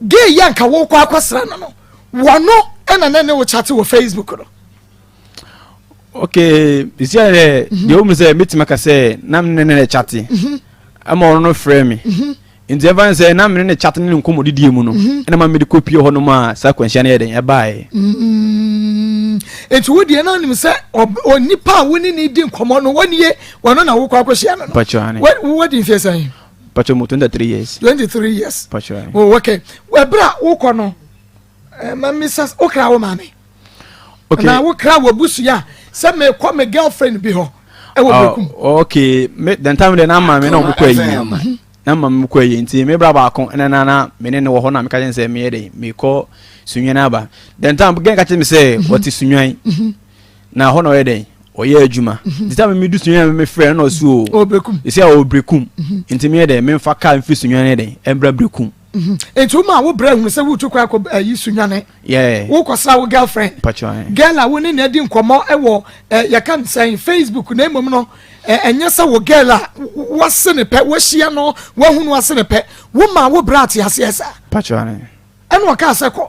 A: gay yi anka wokɔ akɔsra no no wɔno ɛna ne ne wo chat wɔ Facebook no.
B: Okay, esi ayɛ dɛ deɛ wɔn mu sɛ mɛtumi aka sɛ na ne ne ne chat ɛma ɔno no frɛ me nti ɛfa ne sɛ na mene ne chat ne ne nkɔmmɔdidie mu no ɛna ma mede kɔpie hɔ nom a saa akwanhyia no yɛ den ɛbaeɛ.
A: Nti wo deɛ na nim sɛ onipa a wo ne ne di nkɔmmɔ no wɔnie wɔno na wokɔ akɔhyia no no. Wadi mfeɛ sɛn?
B: Pacho mo 23 years.
A: 23 years. Pacho. Oh, okay. Ɛberɛ a wokɔ no, ma misa wokra wo maame? Okay. Na wokra wɔ busua sɛ mekɔ me girlfriend bi hɔ ɛwɔ
B: ah, Berekum. Okay, me the time de na maame na ɔmo kɔ ayi. Na maame kɔ ayi nti me bra baako ɛna na na me ne ne wɔ hɔ na meka kyerɛ sɛ meyɛ dɛ mekɔ Sunwan aba. The time gɛn ka kyerɛ me sɛ mhm. wɔte Sunwan. Mhm. Na hɔ na ɔyɛ dɛn ɔyɛ adwuma. Mhm. The time me du Sunwan me frɛ no na ɔso o.
A: Ɔwɔ
B: Ɛsɛ a ɔwɔ Berekum. Nti meyɛ dɛn memfa kaa mfiri Sunwan yɛ dɛn ɛmbra Berekum.
A: Nti wo ma wo brɛ hunu sɛ wotu kwan akɔ ayi Sunyane. Wokɔsra wo girlfriend. Girl a wo ne no adi nkɔmmɔ wɔ yɛka no sɛn Facebook na mmom no ɛnyɛ sɛ wo girl a wase ne pɛ wahyia no wahunu ase ne pɛ. Wo ma wo brɛ ate aseɛ saa. Ɛna ɔkaa sɛ kɔ.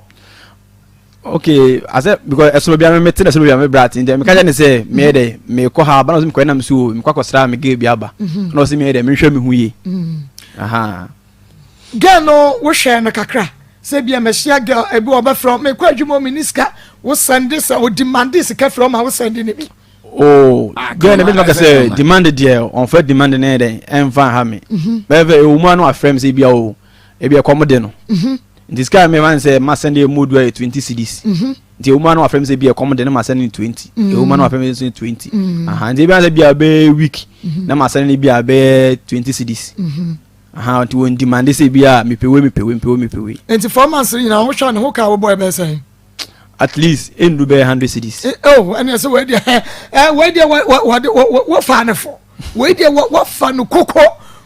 B: Okay, asɛ because ɛsono bi a me te na ɛsono bi a me bra te nti meka kyerɛ ne sɛ meyɛ dɛ mekɔ ha aba na ɔsɛ mekɔ ɛnam so mekɔ akɔsra me girl bi aba mhm. na ɔsɛ meyɛ dɛ menhwɛ me ho yie. Mhm. Aha.
A: Girl no wo hwɛɛ no kakra sɛ bia mahyia girl ebi ɔbɛfrɛ wo mekɔ adwuma o menni sika wo sɛnde sɛ o demande sika firi ɔma wo sɛnde ne bi.
B: Oh girl no bɛtumi aka sɛ demand deɛ ɔnfa demand ne dɛn ɛnfa nha me mhm. bɛyɛ fɛ ɛwɔ mu a na wafrɛ me sɛ ebia o ebi ɛkɔm de no mhm. nti sika mi ma n sɛ ma sɛnde emu du ayɛ 20 cedis mhm. nti ɛwɔ mu a na wafrɛ me sɛ ebi ɛkɔm de no ma sɛnde 20 ɛwɔ mu a na wafrɛ me sɛ 20 aha nti ebi asɛ bi a bɛyɛ week na ma sɛnde bi a bɛyɛ 20 cedis. Ahaa nti wɔn demande sɛ bi a mepɛ wei mepɛ wei mepɛ wei mepɛ wei.
A: Nti 4 months nyinaa wohwɛ a ne ho ka wobɔ ɛbɛyɛ sɛn?
B: At least ɛndu bɛyɛ 100 cedis.
A: Eh, oh ɛne ɛsɛ wei deɛ ɛ wei deɛ wɔde wɔfa ne fo wei deɛ wɔfa no koko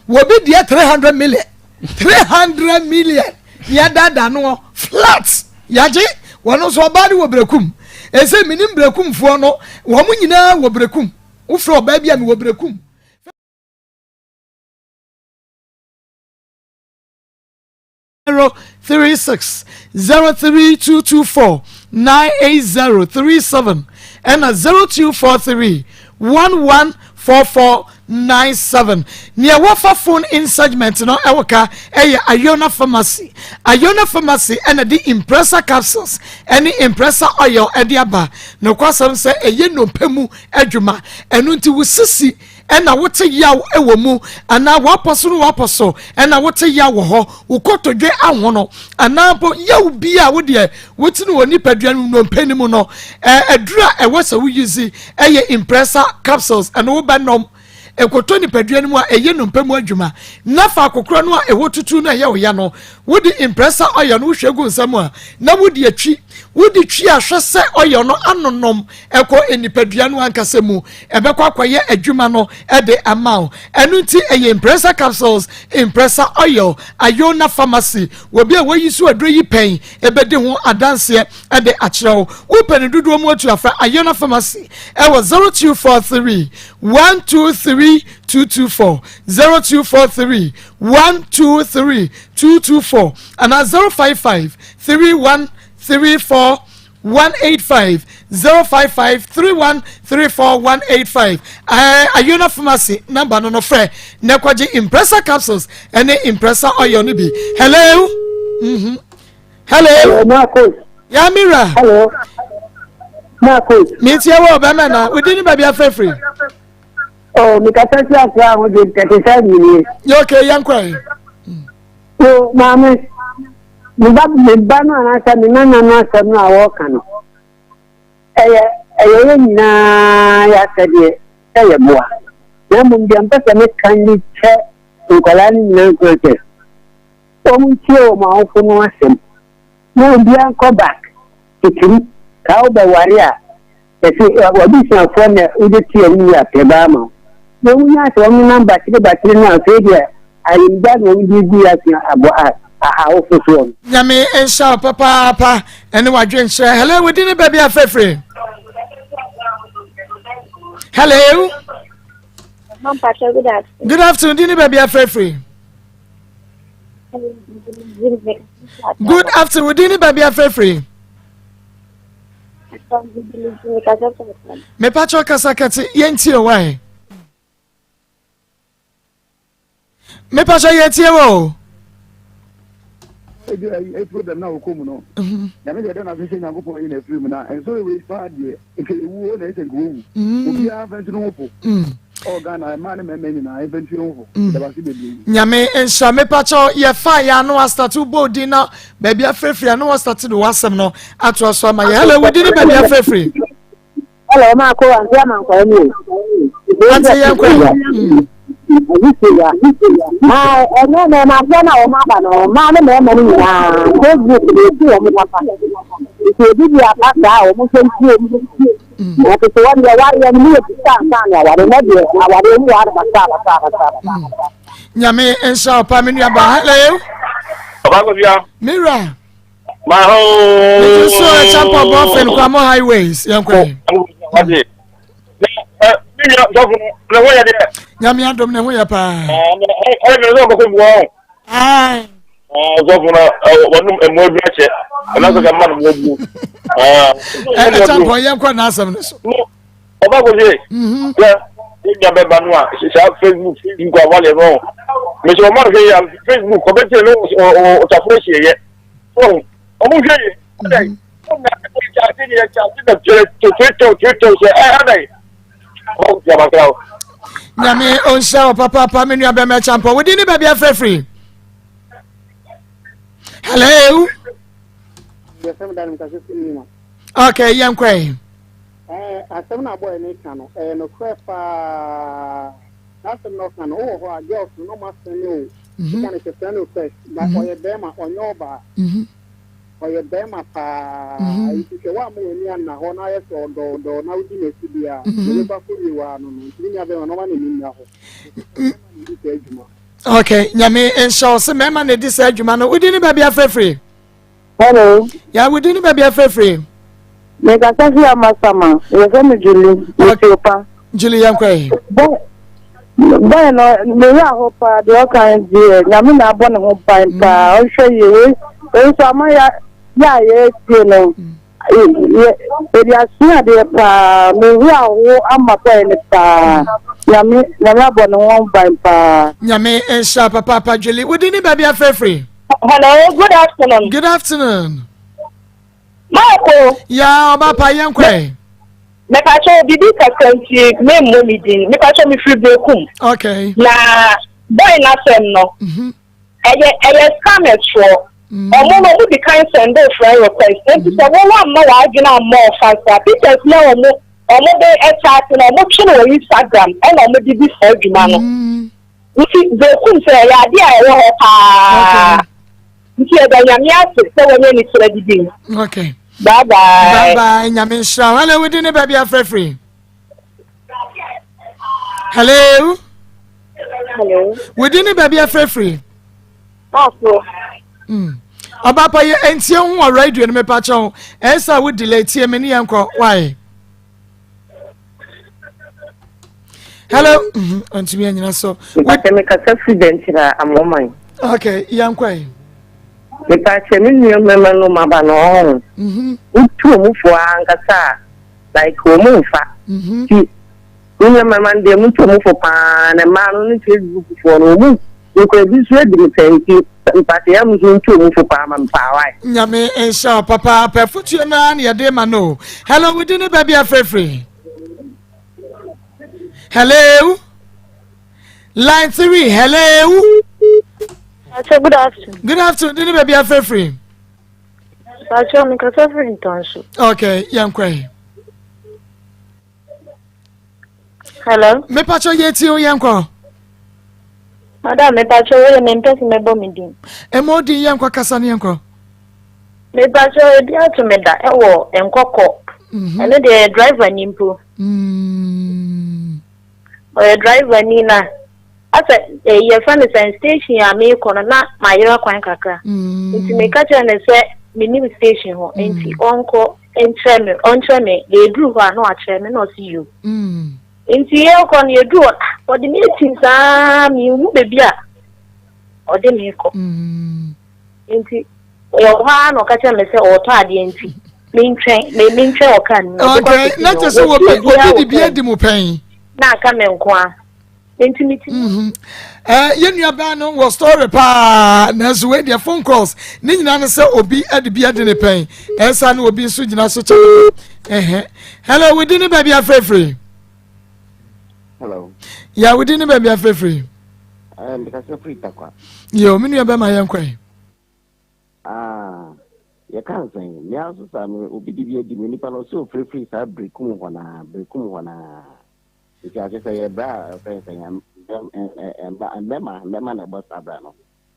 A: wɔbi deɛ 300 million 300 million yɛdaadaa no flat yagye wɔn nso ɔbaa no wɔ Berekum ɛsɛ minim Berekumfoɔ no wɔn nyinaa wɔ Berekum wofrɛ ɔbaa bi a mewɔ Berekum. 036 03224 98037 ɛna 0243 114497. Nea wɔfa phone in segment no ɛwɔ ka ɛyɛ Ayona Pharmacy. Ayona Pharmacy ɛna de Impressa capsules ɛne Impressa oil ɛde aba. Nokwasɛm sɛ ɛyɛ nnompe mu adwuma, ɛno nti wo sisi ɛna wote yaw wɔ mu anaa w'apɔ so no w'apɔ so ɛna wote yaw wɔ hɔ, wo kotodwe ahono anaa mpo yaw bi a wodeɛ wote no wɔ nipadua no nnompe no mu no, aduru a ɛwɔ sɛ woyi si ɛyɛ Impressa capsules. Ɛno wobɛnom ɛkɔtɔ nipadua no mu a ɛyɛ nnompe mu adwuma na fa akokora no a ɛhɔ tutu no ɛyɛ ɔya no wode Impressa oil no wohwɛ gu nsa mu a na wode atwi wode twi ahwɛ sɛ oil no anonom ɛkɔ nipadua no ankasa mu ɛbɛkɔ akɔyɛ adwuma no ɛde ama wo. Ɛno nti ɛyɛ Impressa capsules, Impressa oil. Ayona Pharmacy wɔbi a wɔyi so aduro yi pɛn ɛbɛdi ho adanseɛ ɛde akyerɛ wo. Wopɛ ne dodoɔ mu atu afra Ayona Pharmacy ɛwɔ 0243 123 224, 0243 123 224 anaa 055 31 34 185, 055 31 34 185. Ayona Pharmacy number no frɛ na kɔgye Impressa capsules ɛne Impressa oil no bi. Hello. Hello.
G: Hello, Marcos.
A: Yamira.
G: Hello. Marcos.
A: Metie wɔ bɛmɛ na wodi ne baabi afɛfiri.
G: Oh, mikasa si akora ho de 35 million.
A: Yɛ okay, yɛn kɔ yi.
G: Yo, maame, me ba no anaasɛ me nana no asɛm no a wɔreka no, ɛyɛ yɛn nyinaa yɛ asɛdeɛ sɛ yɛboa. Na mmom deɛ mpɛ sɛ meka ne kyɛ nkwadaa no nyinaa nkura sɛ wɔn ntie wɔn awofo no asɛm na obiara nkɔ back titiri ka wobɛware a yɛsɛ wabusuafoɔ na wode te anim yɛ apɛ baa ma wo na wɔn nyinaa sɛ wɔn nenam bakyere bakyere no afei deɛ ayɛmgya na wɔn de gu yɛ asua abɔ awofo soɔ no.
A: Nyame nhyɛ wo papaapa ɛne wadwenkyerɛ. Hello, wodi ne baabi afɛfiri. Hello.
H: Good afternoon.
A: Good afternoon. Di ne baabi afɛfiri. Good afternoon. Wodi ne baabi afɛfiri. Mepakyɛw kasa kɛte yɛntie wae. Mepakyɛw yɛtie wɔ o.
I: Ebi problem na ɔkɔ mu no. Nyame deɛ ɛda n'ase sɛ Nyankopɔn ayi no afiri mu na nsɔre wei paa deɛ nka ewuo na ɛsɛ nka owu. Obiara mfa ntu ne ho fo. Ɔwɔ Ghana mmaa ne mmarima nyinaa mfa ntu yɛn ho fo. Yɛda mo ase bebree.
A: Nyame nhyira mepakyɛw yɛfa yɛ ano astate wobɔ odin na baabi afirafiri a na wɔstate de w'asɛm no atoa so ama yɛ hello wodi ne baabi afirafiri
G: Hello, Marco, Auntie Amankwa ni o.
A: Auntie yɛn kɔ yi.
G: Ah, ɛnɛ na ɛmafoɔ no a wɔn aba no, mmaa ne mmarima no nyinaa, Facebook na esi wɔn papa. Nti ebi di aba saa a wɔn nso ntie mu. Na tete wɔn deɛ wareɛ no mu yɛ bisa ansa na aware, na deɛ awareɛ mu ware basa basa basa.
A: Nyame nhyira wo pa me nua ba. Hello.
J: Ɔba Kofia.
A: Mira.
J: Maho.
A: Nti so ɛkyɛ mpɔ bɔfin kwamo highways yɛn kɔ yi.
J: Wadi. Mi nua sɔfo no ne ho yɛ deɛ.
A: Nyame adom ne ho yɛ paa.
J: Ɔyɛ mi sɛ ɔkɔkɔ mu wɔn. Sɔfo no wɔnum emu adu akyɛ ɛna sɛ kama no mu adu.
A: Ɛkyɛ mpɔ yɛn kɔ n'asɛm no so.
J: Ɔba kɔ se. Yɛ ne nua bɛba no a saa Facebook Facebook awale no. Mesɛ ɔmo ahwɛ yɛ Facebook ɔbɛkyerɛ no ɔtafo ahyia yɛ. Ɔmo hwɛ yɛ ɔdɛ ɔmo kyase ne yɛ kyase na kyerɛ twetwe twetwe sɛ ɛ ɔdɛ ɔmo ti abakra o.
A: Nyame ɔnhyira wo papaapa me nua bɛmɛ kyampɔ wodi ne baabi afrɛfiri. Hello. Okay, yɛn kɔ yi.
K: Asɛm na abɔɛ ne ka no ɛyɛ nokorɛ paa. N'asɛm na ɔka no, wowɔ hɔ a girls no na ɔmo asɛne wo sika no sɛ friend request but ɔyɛ bɛɛma ɔnyɛ ɔbaa. Ɔyɛ bɛɛma paa nti sɛ woamma w'ani anna hɔ na ayɛ sɛ ɔdɔ wo dɔ wo na wodi n'akyi deɛ a deɛ ɛbɛkɔ akɔwie wo ara no no nti me nua bɛɛma no ɔma n'ani nna hɔ. Mmarima na ɛdi saa adwuma.
A: Okay, nyame nhyɛ wo se mmarima na ɛdi saa adwuma no. Wodi ne baabi afrɛfiri?
G: Hello.
A: Ya wodi ne baabi afrɛfiri?
G: Mekasa fi Amasama. Yɛfrɛ me Julie. Mefi Opa.
A: Julie yɛn kɔ yi.
G: Bɔyɛ no me werɛ aho paa deɛ ɔka deɛ nyame na abɔ ne ho ban mm. paa ɔnhwɛ yie wei wei nso ama ya yɛ a yɛretie no mm. yɛ yɛde asua adeɛ paa me werɛ aho ama bɔyɛ no paa nyame nyame abɔ ne ho ban paa.
A: Nyame nhyira papaapa Julie wodi ne baabi afrɛfrɛ.
H: Hello, good afternoon.
A: Good afternoon.
H: Maako.
A: Ya ɔba pa yɛn kɔ.
H: Mepakyɛw biribi kakra nti memmɔ me din. Mepakyɛw mefiri Berekum.
A: Okay.
H: Na boy n'asɛm no, mhm. ɛyɛ ɛyɛ scammers foɔ. Mm. Ɔmo no ɔmo di kan send o friend request. Nti sɛ wɔn amma w'adwene ammɔ ɔfa so a pictures na ɔmo ɔmo de ɛkyaate na ɔmo twe no wɔ Instagram ɛna ɔmo de di saa adwuma no. Mm. Nti Berekum sɛ ɛyɛ adeɛ a ɛwɔ hɔ paa. Nti yɛda Nyame ase sɛ wanya ne tiri adidi mu.
A: Okay.
H: Bye bye.
A: Bye bye. Nyame nhyira wo. Hello, wodi ne baabi afrɛfrɛ. Hello.
H: Hello.
A: Wodi ne baabi afrɛfrɛ.
H: Papo.
A: Mm. Ɔba pa yɛ ntie ho wɔ radio no mepa kyɛw. Ɛsɛ wo delay tie me ne yɛn kɔ. Why? hello ɔntumi mhm, anyina so.
L: mpakyɛ mekasa firi dɛnkyerɛ amoman.
A: ok yɛnkɔ yi.
L: mepakyɛ me nua mmarima no maba no ɔho mhm. wotu ɔmo fo ankasa a like ɔmo nfa mhm. ti me nua mmarima no deɛ motu ɔmo fo paa na mmaa no ne facebook foɔ no ɔmo Nkwa bi nso adi me pɛ nti mpakyɛ yɛ mo nso ntu ɔmo fo paa ma me paa wae.
A: Nyame nhyira wo papaapa afutuo no ara na yɛde ma no hello wodi ne baabi afirafiri hello line 3 hello
H: Pacho, good afternoon.
A: Good afternoon. Di ne baabi afirafiri.
H: Pacho, mi kasa firi ntɔnso.
A: Okay, yɛn kɔ yi.
H: Hello.
A: Mepacho yɛ tie o yɛn kɔ.
H: Madam mepacho wo yɛ mempɛ sɛ mɛbɔ me din.
A: Ɛmɔ odin yɛn kɔ kasa ne yɛn kɔ.
H: Mepacho ebi ato me da ɛwɔ nkɔkɔ. Mhm. Ɛno deɛ yɛ driver ni mpo.
A: Mm.
H: Ɔyɛ driver ni na asɛ eh, yɛfrɛ no sɛn station a meekɔ no na mayera kwan kakra.
A: Mm.
H: Nti meka kyerɛ no sɛ menim station hɔ nti ɔnkɔ nkyerɛ me ɔnkyerɛ me deɛ ɛduru hɔ a na wakyerɛ me na ɔse yo
A: mm.
H: nti yɛkɔ no yɛduru hɔ ah, ɔde me atim saa menhu baabi a ɔde me kɔ
A: mm.
H: nti ɔwɔ hɔ a na ɔka kyerɛ me sɛ ɔretɔ adeɛ nti mentwɛn mentwɛn wɔ kaa no
A: mu na kyerɛ sɛ obi de bi adi mu pɛn
H: na aka me nko a. Enti me ti.
A: Mm-hmm. Eh, yɛn nuabaa no wɔ story paa nanso wei deɛ phone calls ne nyinaa no sɛ obi de bi adi ne pɛn ɛnsa ne obi nso gyina so kyɛ ɛhɛ hello wodi ne baabi afirafiri
M: hello
A: ya wodi ne baabi afirafiri
M: eh, mekasa firi takwa
A: yo me nua bɛma yɛn kwan
M: ah, yɛka nsɛn mmea nso saa me obi de bi adi me nipa no ɔsɛ ofirifiri saa berekum hɔ naa berekum hɔ naa Nti akyerɛ sɛ yɛ bra a ɛfrɛ sɛ mmarima mmarima na ɛbɔ saa bra no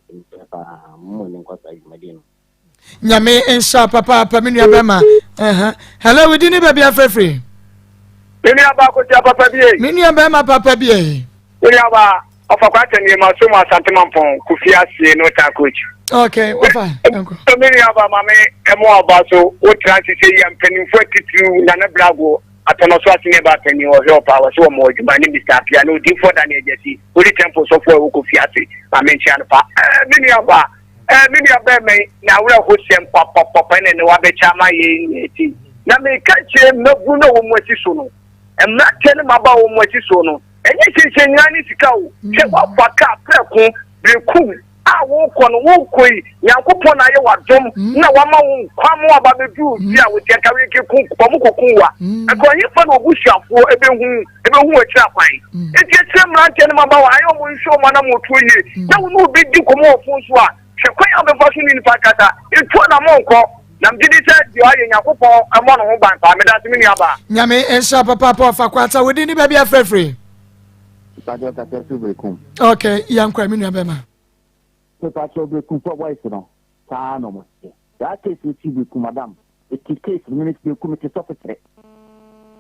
M: nti paa mo ne nkɔ saa dwumadie no.
A: Nyame nhyira papaapa me nua bɛma. Hello, wodi ne baabi afrɛfrɛ.
J: Me nua ba kosia papa bi.
A: Me nua bɛma papa bi.
J: Me nua ba ɔfa kwa kyɛ nneɛma so mu asante mampɔn kofi asie no ta coach.
A: Okay, wɔfa.
J: Me nua ba ma me ɛmo aba so wotra sise yi mpanimfoɔ atitiriw nana brago Atɔnɔso Aseni baa panyin wɔ Hwɛ Ɔpaa wɔse wɔmɔ adwuma ne Mister Appiah ne Odiyifoɔ Daniel Gyasi, Holy Temple sɔfoɔ a ɛwɔ Kofi ase. Ma menkyea no pa. Eh, me nua baa, eh, me nua bɛɛma yi, n'awerɛhosɛm papapapa ɛna ɛnɛ wabɛkyɛ ama yɛn nyinaa ti. Na meka kyerɛ mmabunu no a wɔn asi so no, mmeranteɛ ne mmabaawa a wɔn asi so no, ɛnyɛ hyɛnhyɛn nyinaa ne sika o. Sɛ woafa kaa prɛko, berekum, a wokɔ no wokɔ yi nyankopɔn na ayɛ wadom mm. na wama wo nkwa mo aba bɛduru mm. fie a woteɛ nka weke wɔn kɔku wa mm. ɛkɔ hefa na obusuafoɔ ɛbɛhu ɛbɛhu akyiri akwan enti akyerɛ mmeranteɛ no maba wɔ ayɛ wɔn nhwɛ wɔn anam wɔtuo yie na wo ne obi di nkɔmmɔ wɔ fon so a hwɛ kwan a wobɛfa so ne nipa kasa ɛtuo na monkɔ na megye di sɛ deɛ ɔayɛ nyankopɔn mmɔ ne ho ban paa meda ase me nuabaa
A: nyame nhyira papaapa ɔfa kwata wodi ne baabi afrɛfrɛ
M: Mepakyɛw kasa firi Berekum.
A: Ok, yɛn kɔ mi nua bɛma.
M: Mepakyɛw Berekum fo boys no saa na ɔmo teɛ. Saa case no si Berekum madam. Eti case no me Berekum mete sɔfo kyerɛ.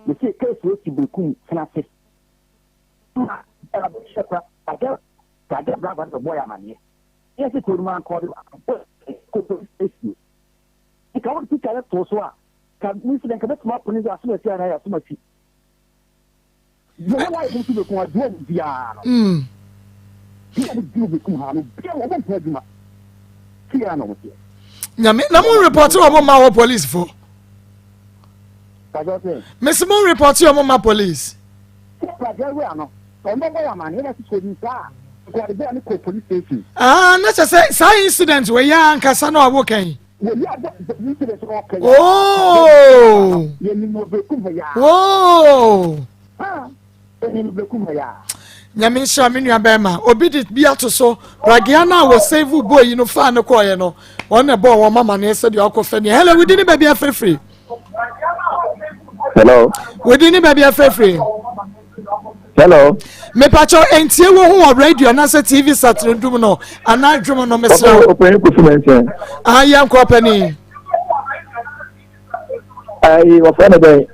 M: Mese case wei si Berekum tena ase. Ma ɛna bɛ hyɛ kora agɛ agɛ brava no bɛbɔ yɛ amaneɛ. Yɛ se kuro no mu ankɔ de kɔ police station. Nka wode picture no too so a ka me nso deɛ nka mɛtumi apone sɛ asom asi anaa yɛ asom asi. Deɛ wɔn ayɛ nso bɛkum adwoa mu biara no.
A: Mm.
I: Deɛ wɔn di bɛkum ha no biara wɔn mpɛ adwuma. Fie na wɔn teɛ.
A: Nyame na mo report wɔn ma wɔ police fo. Mesi mo report wɔn ma police. Ah, na kyɛ sɛ saa incident wɔ yɛ ankasa na ɔwɔ kan. Oh. Oh. Nyame nhyira me nua bɛrima obi de bi ato so pragea no a wɔ save boy yi no faa no kɔɔeɛ no wɔn na ɛbɔɔ wɔn amaneɛ sɛdeɛ ɔkɔ fɛ neɛ hello wodi ne baabi afirifiri
M: hello
A: wodi ne baabi afirifiri
M: hello
A: mepakyɛw ntie wo ho wɔ radio anaasɛ tv set no dum no anaa dwom no mesrɛ
M: wo ɔpɛni kofi mɛnsɛn
A: ah yɛnkɔ ɔpɛni
M: ayi wɔfrɛ no dɛn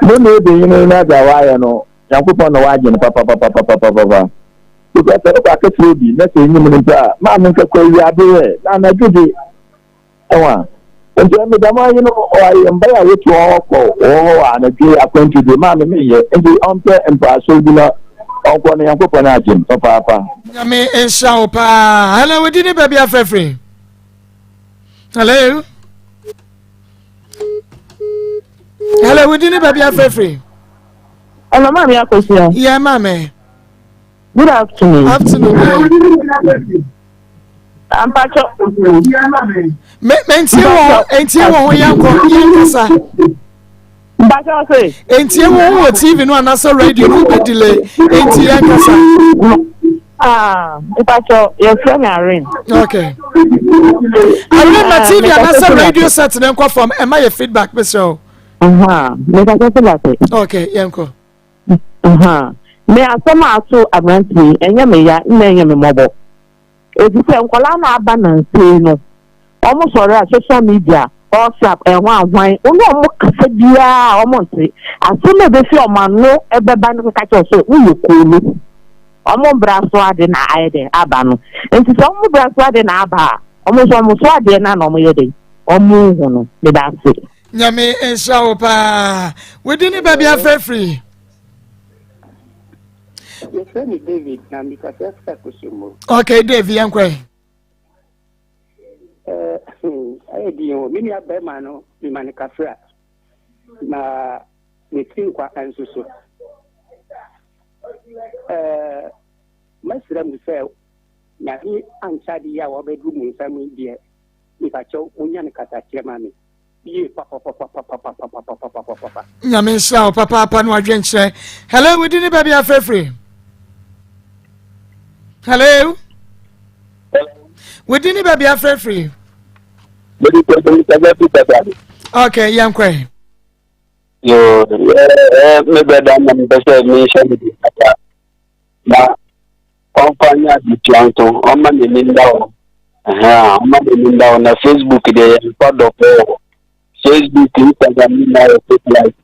M: mo ne ebenyin no adze a wɔayɛ no nyankopɔn na wɔagye no papapapapapapa because sɛ wokɔ akɛkyerɛ obi na sɛ enyim no mpo a maame nkɛkɔ awia ber na anadwo de Ewa. Nti emi dɛm ayi no ɔayɛ mbae a wotu hɔn kɔ wɔ hɔ wɔ anadwo yi akwantu dze maa me mennyɛ. Ntsi ɔmpɛ mpaasɔr bi na ɔnkɔ no Nyankopɔn agye no papaapa.
A: Nyame nhyira wo paa. Hello, wo din ne baabi afrɛ firi? Hello. Hello, wo din ne baabi afrɛ firi?
L: Hello, maame Akosua.
A: Yeah, maame.
L: Good afternoon.
A: Afternoon. Yeah.
L: Ampacho.
A: Me mentie wɔ entie wɔ ho yɛnkɔ yɛnkasa.
L: Mpacho ɔse.
A: Entie wɔ ho wɔ TV no anaasɛ radio no bɛ delay entie yɛnkasa.
L: Ah, mpacho yɛfrɛ me Irene.
A: Okay. Irene na TV anaasɛ radio set ne nkɔ fam ɛma yɛ feedback mesrɛ o.
L: Aha, mekasa sɛ bate.
A: Okay, yɛnkɔ.
L: Aha, me asɛm a ato aberante yi ɛnyɛ me ya na ɛnyɛ me mmɔbɔ. Efisɛ nkwadaa no a aba nnansa yi no, wɔsɔre a social media, WhatsApp, ɛhwanhwan, wo ne wɔn kasa biara a wɔnte. Asɛm a ebefi wɔn ano bɛba no kɛka kyerɛ wo sɛ woyɛ koolu. Wɔn bra so ade na ayɛ dɛn aba no. Nti sɛ wɔn bra so ade na aba a, wɔn nso wɔn so adeɛ no a na wɔyɛ dɛn? Wɔnhu no. Meda ase.
A: Nyame nhyira wo paa. Wodi ne baabi afrɛfiri.
N: Yɛfrɛ me David na mekasa firi Akosombo.
A: Okay, Dave, yɛn kɔ yi.
N: Ayɛ din o, me nua bɛrima no mema no kafra na ne tiri nkwa nso so. Ɛɛ, mɛsrɛ mo sɛ, Nyame ankyɛ ade yi a wabɛduru mo nsa mu yi deɛ, mepakyɛw, monya no kasakyerɛ ma me yie papapapapapapapapapapapa.
A: Nyame nhyira wo papaapa no adwenkyerɛ. Hello, wodi ne baabi afrɛfiri? Hello, wodi ne baabi afrɛfiri? Okay, yɛnkɔe.
O: Yo, me brɛda na mepɛ sɛ menhyɛ no bi kakra na ɔmfa nyɛ adesua nso ɔma n'ani nda hɔ ɔma n'ani nda hɔ na Facebook deɛ yɛmfa dɔfo wɔ hɔ Facebook Instagram nyinaa yɛ fake life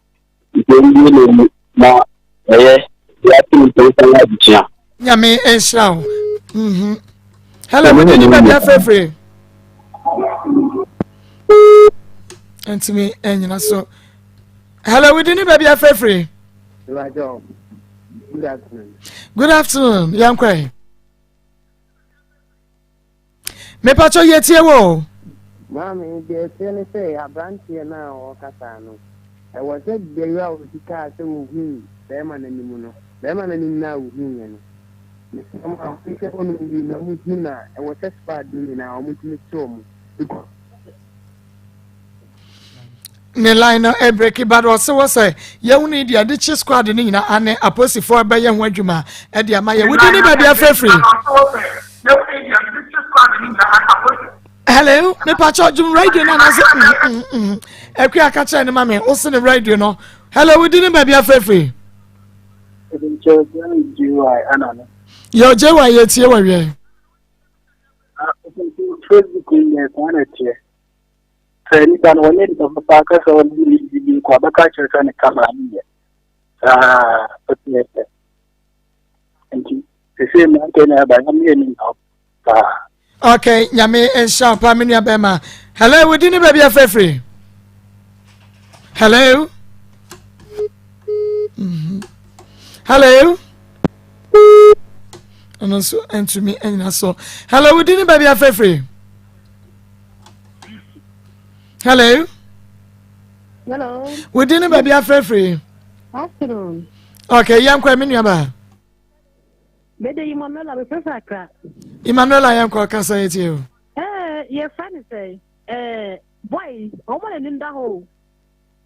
O: nti ɔmbie n'ani na ɛyɛ deɛ ate ne mfa nyɛ adesua.
A: Nyame nhyira wo. Mhm. Hello, mo ni baabi afrɛfrɛ. Ntumi ɛnyina so. Hello, wodi ni baabi afrɛfrɛ.
N: Good afternoon.
A: Good afternoon. Yankwa. Mepatɔ yɛ tie wo.
N: Maame, deɛ ɛteɛ ne sɛ aberanteɛ no a ɔrekasa no, ɛwɔ sɛ deɛ a ɔsi kaa sɛ ohuu bɛrima no anim no, bɛrima no anim no a ohuuiɛ no, mesrɛ mo a monhwɛ hɔnom yie na mohu no a, ɛwɔ sɛ squad no nyinaa wɔtumi kye wɔn because
A: ne line no ɛbreki but ɔse wɔ sɛ yɛhunu yi deɛ ɛde kye squad no nyinaa ane apolisifoɔ bɛyɛ ho adwuma ɛde ama yɛ wodi ne baabi afirafiri hello mepakyɛ dwom radio no anaasɛ akua aka kyerɛ ne ma me wo se ne radio no hello wodi ne baabi afirafiri yɛ gy yɛtie wɔ wiɛ
O: Facebook yi yɛ saa na ɛteɛ sɛ nipa no wɔnyɛ nipa papa aka sɛ wɔne ne yɛ bi nko a bɛka kyerɛ sɛ ne kamera no yɛ saa pɛpɛɛpɛ nti sese mmerante na ɛba nyame yɛ nipa paa.
A: Okay, nyame nhyira wo paa me nua bɛrima. Hello, wodi ne baabi afrɛfiri? Hello? Mm -hmm. Hello? Ɔno nso ntumi anyina so. Hello, wodi ne baabi afrɛfiri? Hello?
P: Hello.
A: Wodi ne baabi afrɛfiri?
P: Afternoon.
A: Okay, yɛnkɔ me nua baa.
P: Mede Emmanuela mefrɛfrɛ Accra.
A: Emmanuela yɛnkɔ kasa yɛ tie o.
P: Ɛɛ yɛfrɛ ne sɛ ɛɛ boy wɔn na anim da hɔ o.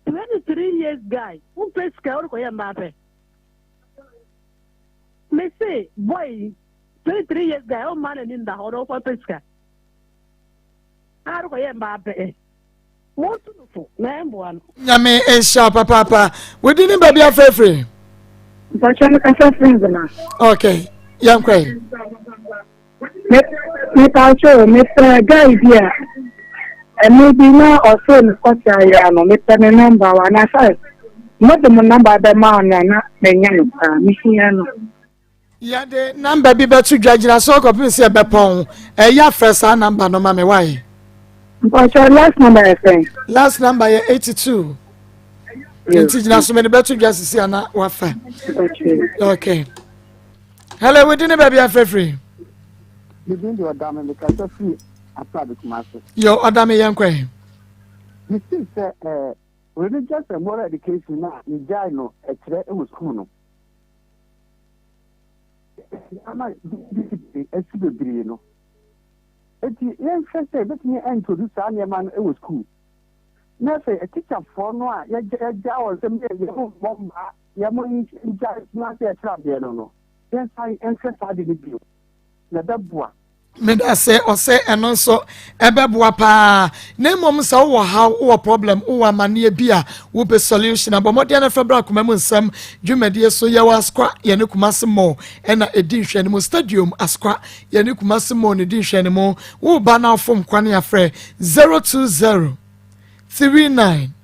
P: 23 years guy wompɛ sika worekɔyɛ mmaa pɛ. Mese boy 23 years guy ɔmma n'anim da hɔ na ɔkɔ pɛ sika. Arekɔyɛ mmaa pɛ. Montu no fo na ɛmboa no.
A: Nyame nhyira papaapa. Wodi ne baabi afrɛfrɛ.
Q: Mpakyɛ no kasa firi nzema.
A: Ok, yɛnkɔ yi.
Q: Mepakyɛ o, mepɛ guy bi a ɛno bi na ɔsɛ me kɔte ayera no, mepɛ ne nɔmba wa na sɛ mode mo nɔmba bɛma no a na manya no paa, mehia no.
A: Yɛde number bi bɛto dwa gyina so kɔpem sɛ yɛbɛpɔn. Ɛyɛ afrɛ saa number no ma me wae.
Q: Mpakyɛ last number yɛ sɛn?
A: Last number yɛ 82. Nti gyina so mede bɛto dwa sisi ana wafa. Okay. Hello, wodi ne baabi afrɛfiri?
N: Medin de ɔdame mekasa firi Aprabe Kumase.
A: Yo, ɔdame yɛn kɔ.
N: Mesi sɛ eh, religious and moral education na yɛgyae no ɛkyerɛ wɔ sukuu no. Ama discipline asi bebree no. Eti yɛnhwɛ sɛ yɛbɛtumi introduce saa nneɛma no wɔ sukuu. Na afei atikyafoɔ no a yɛgya wɔn sɛ yɛn mmɔ mmaa yɛn ngya na sɛ yɛkyerɛ adeɛ no no, yɛnsan nhwɛ saa ade no bio na ɛbɛboa.
A: Medase ɔsɛ ɛno nso ɛbɛboa paa na mmom sɛ wowɔ haw wowɔ problem wowɔ amanneɛ bi a wopɛ solution abɔ mmɔden no fa bra akoma mu nsɛm dwumadie so yɛwɔ askwa yɛne Kumasi mall ɛna ɛdi nhwɛne mu stadium askwa yɛne Kumasi mall na ɛdi nhwɛne mu woba na afom kwane afrɛ 020 39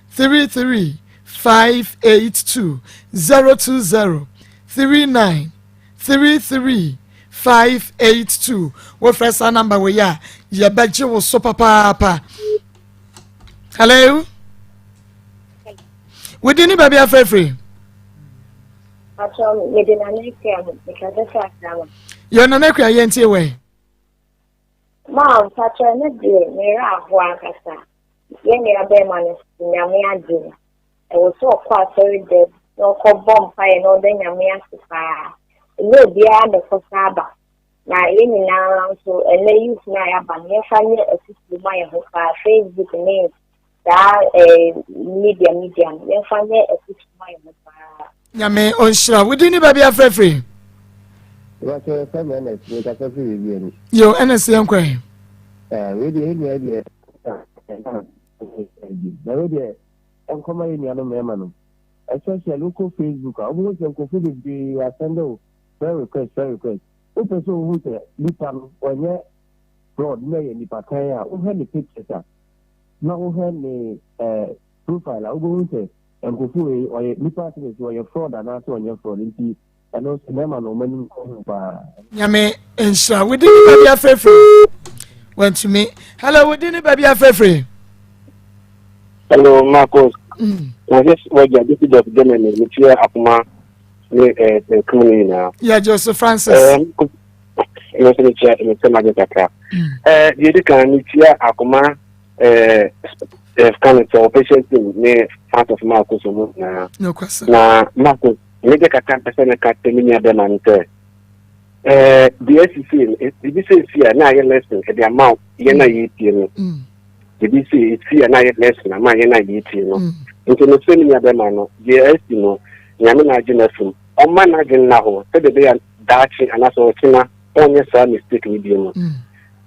A: 33 582 020 39 33 582 wofrɛ saa namba wei a yɛbɛgye wo so papaapa hello wodi ne baabi afrɛfiri yɛ nana akua yɛntie wɛ
H: Maa mpakyɛ ne deɛ merɛ aho ankasa yɛ nua bɛrima no nyame agye no ɛwɔ sɛ ɔkɔ asɔre dɛm.
R: na ɔkɔbɔ mpaeɛ na ɔda Nyame ase paa. Ɛnyɛ obiara na ɛkɔ saa ba. Na yɛn nyinaa nso ɛnɛ youth no a yɛaba no yɛmfa nyɛ afutuo ma yɛn ho paa Facebook ne saa eh, media media no yɛmfa nyɛ afutuo ma yɛn ho paa.
A: Nyame ɔnhyira wo din ne baabi afrɛfrɛ. Yo ɛna sɛ yɛnkɔ ɛ.
S: Na wei deɛ ɛnkɔma yɛ nuanom mmarima no especially wokɔ Facebook a wobɛhu sɛ nkurɔfoɔ bebree asɛnde wo friend request friend request wopɛ sɛ wohu sɛ nipa no ɔnyɛ fraud na ɛyɛ nipa kan a wohwɛ ne pictures a na wohwɛ ne eh, profile a wobɛhu sɛ nkurɔfoɔ wei ɔyɛ nipa asɛm si ɔyɛ fraud anaasɛ ɔnyɛ fraud nti ɛno nso mmarima no wɔn anim kɔ ho paa.
A: Nyame nhyira wo din ne baabi afrɛfrɛ wantumi hello wo din ne baabi afrɛfrɛ.
O: Hello Marcos. Francis Wager Düsseldorf Germany metua akoma ne eh, eh, kunu no nyinaa.
A: Yeah, Joseph Francis.
O: Ɛno nso mekyia mesɛ magye kakra. Eh, deɛ ɛdi kan metua akoma eh, eh, ka no sɛ official team ne fans of Marcos mu nyinaa. Na Marcos mede kakra mpɛ sɛ meka kyerɛ me nua bɛma no sɛ eh, deɛ asisi no ebi sɛ esi a na ayɛ lesson ɛde ama yɛn a yɛretie no. Ebi sɛ esi a na ayɛ lesson ama yɛn a yɛretie no. Nti no sɛ me nua bɛma no deɛ asi no Nyame na agye no afim. Ɔmma n'adwene nna hɔ sɛdeɛ ɛbɛyɛ a daakye anaasɛ ɔkyena ɔnyɛ saa mistake no bio no.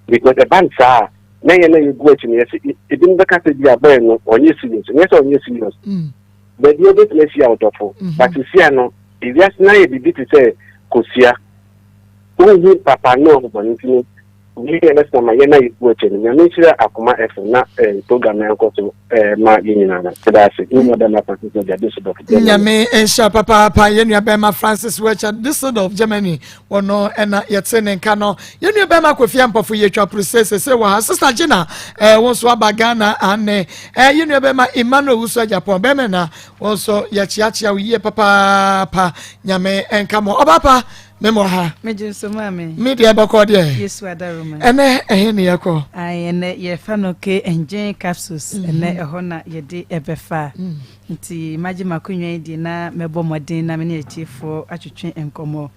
O: Because ɛba no saa a na yɛn a yɛgu akyi no yɛsɛ ebinom bɛka sɛ bi a bɔyɛ no ɔnyɛ serious. Nyɛ sɛ ɔnyɛ serious. Baabi a wobɛtumi ahyia wo dɔfo. But sesia no ewiase no ayɛ biribi te sɛ kosua. Wonhu papa ne ɔho bɔne nti no wei yɛ lesson ama yɛn a yɛgu akyi no. Nyame nhyira Akoma FM na eh, program no nkɔ so eh, ma yɛn nyinaa no. Meda ase. Me nua bɛrima Francis Wagya Düsseldorf, Germany.
A: Nyame nhyira papaapa yɛn nua bɛrima Francis Wagya Düsseldorf, Germany. Wɔno ɛna yɛte ne nka no. Yɛn nua bɛrima Kofi Ampɔfo yɛtwa puru sɛ sese wɔ ha. Sister Gina eh, wɔn nso aba Ghana ane. Eh, yɛn nua bɛrima Emmanuel Wusu Agyapong bɛrima na wɔn nso yɛkyeakyea wo yie papaapa. Nyame nka mo. Ɔbaapa me mo ha.
T: Megye nso maame.
A: Me deɛ bɔkɔ deɛ.
T: Yesu adaroma.
A: Ɛnɛ ɛhe ne yɛkɔ?
T: Ayi ɛnɛ yɛfa no ke engine capsules. Ɛnɛ ɛhɔ na yɛde ɛbɛfa. Nti magye m'akonnwa yi deɛ na mɛbɔ mmɔden na me ne atiefoɔ atwetwe nkɔmmɔ.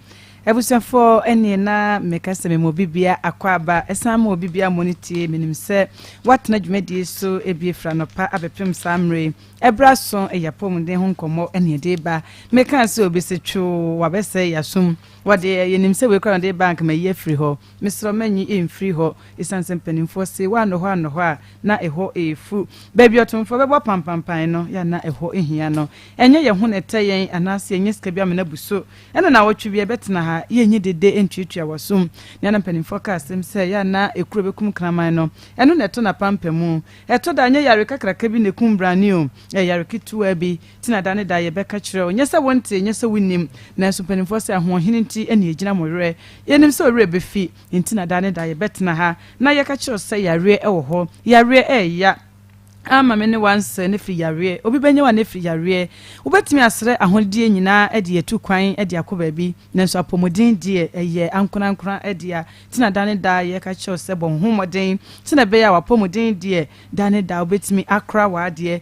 T: Abusuafoɔ ɛneɛ na meka sɛ mema obi bia akɔ aba ɛsan ma obi bia mmɔ ne tie menim sɛ woatena dwumadie so ebie firi anɔpa abɛpem saa mmerɛ yi ɛberɛ aso ɛyɛ apɔmuden ho nkɔmmɔ ɛne ɛde ba meka sɛ obi se twoo wabɛsɛe yɛasom wɔde yɛnim sɛ wei koraa na ɔde ba anka mayi afiri hɔ mesrɛ manyi ɛmfiri hɔ ɛsiane sɛ mpanimfoɔ se woanɔ hɔ anɔ hɔ a na ɛhɔ refu. Baabi a ɔtomfoɔ bɛbɔ pampampan no, yɛ a na ɛhɔ hia no. Ɛnyɛ yɛn ho na ɛtɛ yɛn anaasɛ yɛnyɛ sika bi amena bu so. Ɛna nnawɔtwe bi yɛbɛtena ha, yɛnyɛ dede ntuatua w'asom. Nea na mpanimfoɔ ka asɛm sɛ, yɛ a na ekuro bɛkum kraman no, ɛno na ɛtɔ n'apampamu. Ɛtɔ da a, ɛnyɛ yare kakraka bi na ɛkum brane o, ɛyɛ yare ketewaa bi. Nti na da ne da yɛbɛka kyerɛ wo. Nyɛ sɛ wontee, nyɛ sɛ wonnim, nanso mpanimfoɔ sɛ ahoɔhene nti na yɛgyina mo werɛ. Yɛnim sɛ wo werɛ bɛfi. Enti na da ne da yɛbɛtena ha na yɛka kyerɛ wo sɛ yareɛ wɔ hɔ. Yareɛ ɛɛya. Ama me ne wo ansɛ no firi yareɛ. Obi bɛnya wo a na ɛfiri yareɛ. Wobɛtumi asrɛ ahodeɛ nyinaa de atu kwan de akɔ baabi, nanso apɔmuden deɛ ɛyɛ ankorankora dea. Nti na da ne da yɛka kyerɛ wo sɛ bɔ wo ho mmɔden sɛdeɛ ɛbɛyɛ a w'apɔmuden deɛ da ne da wobɛtumi akora w'adeɛ.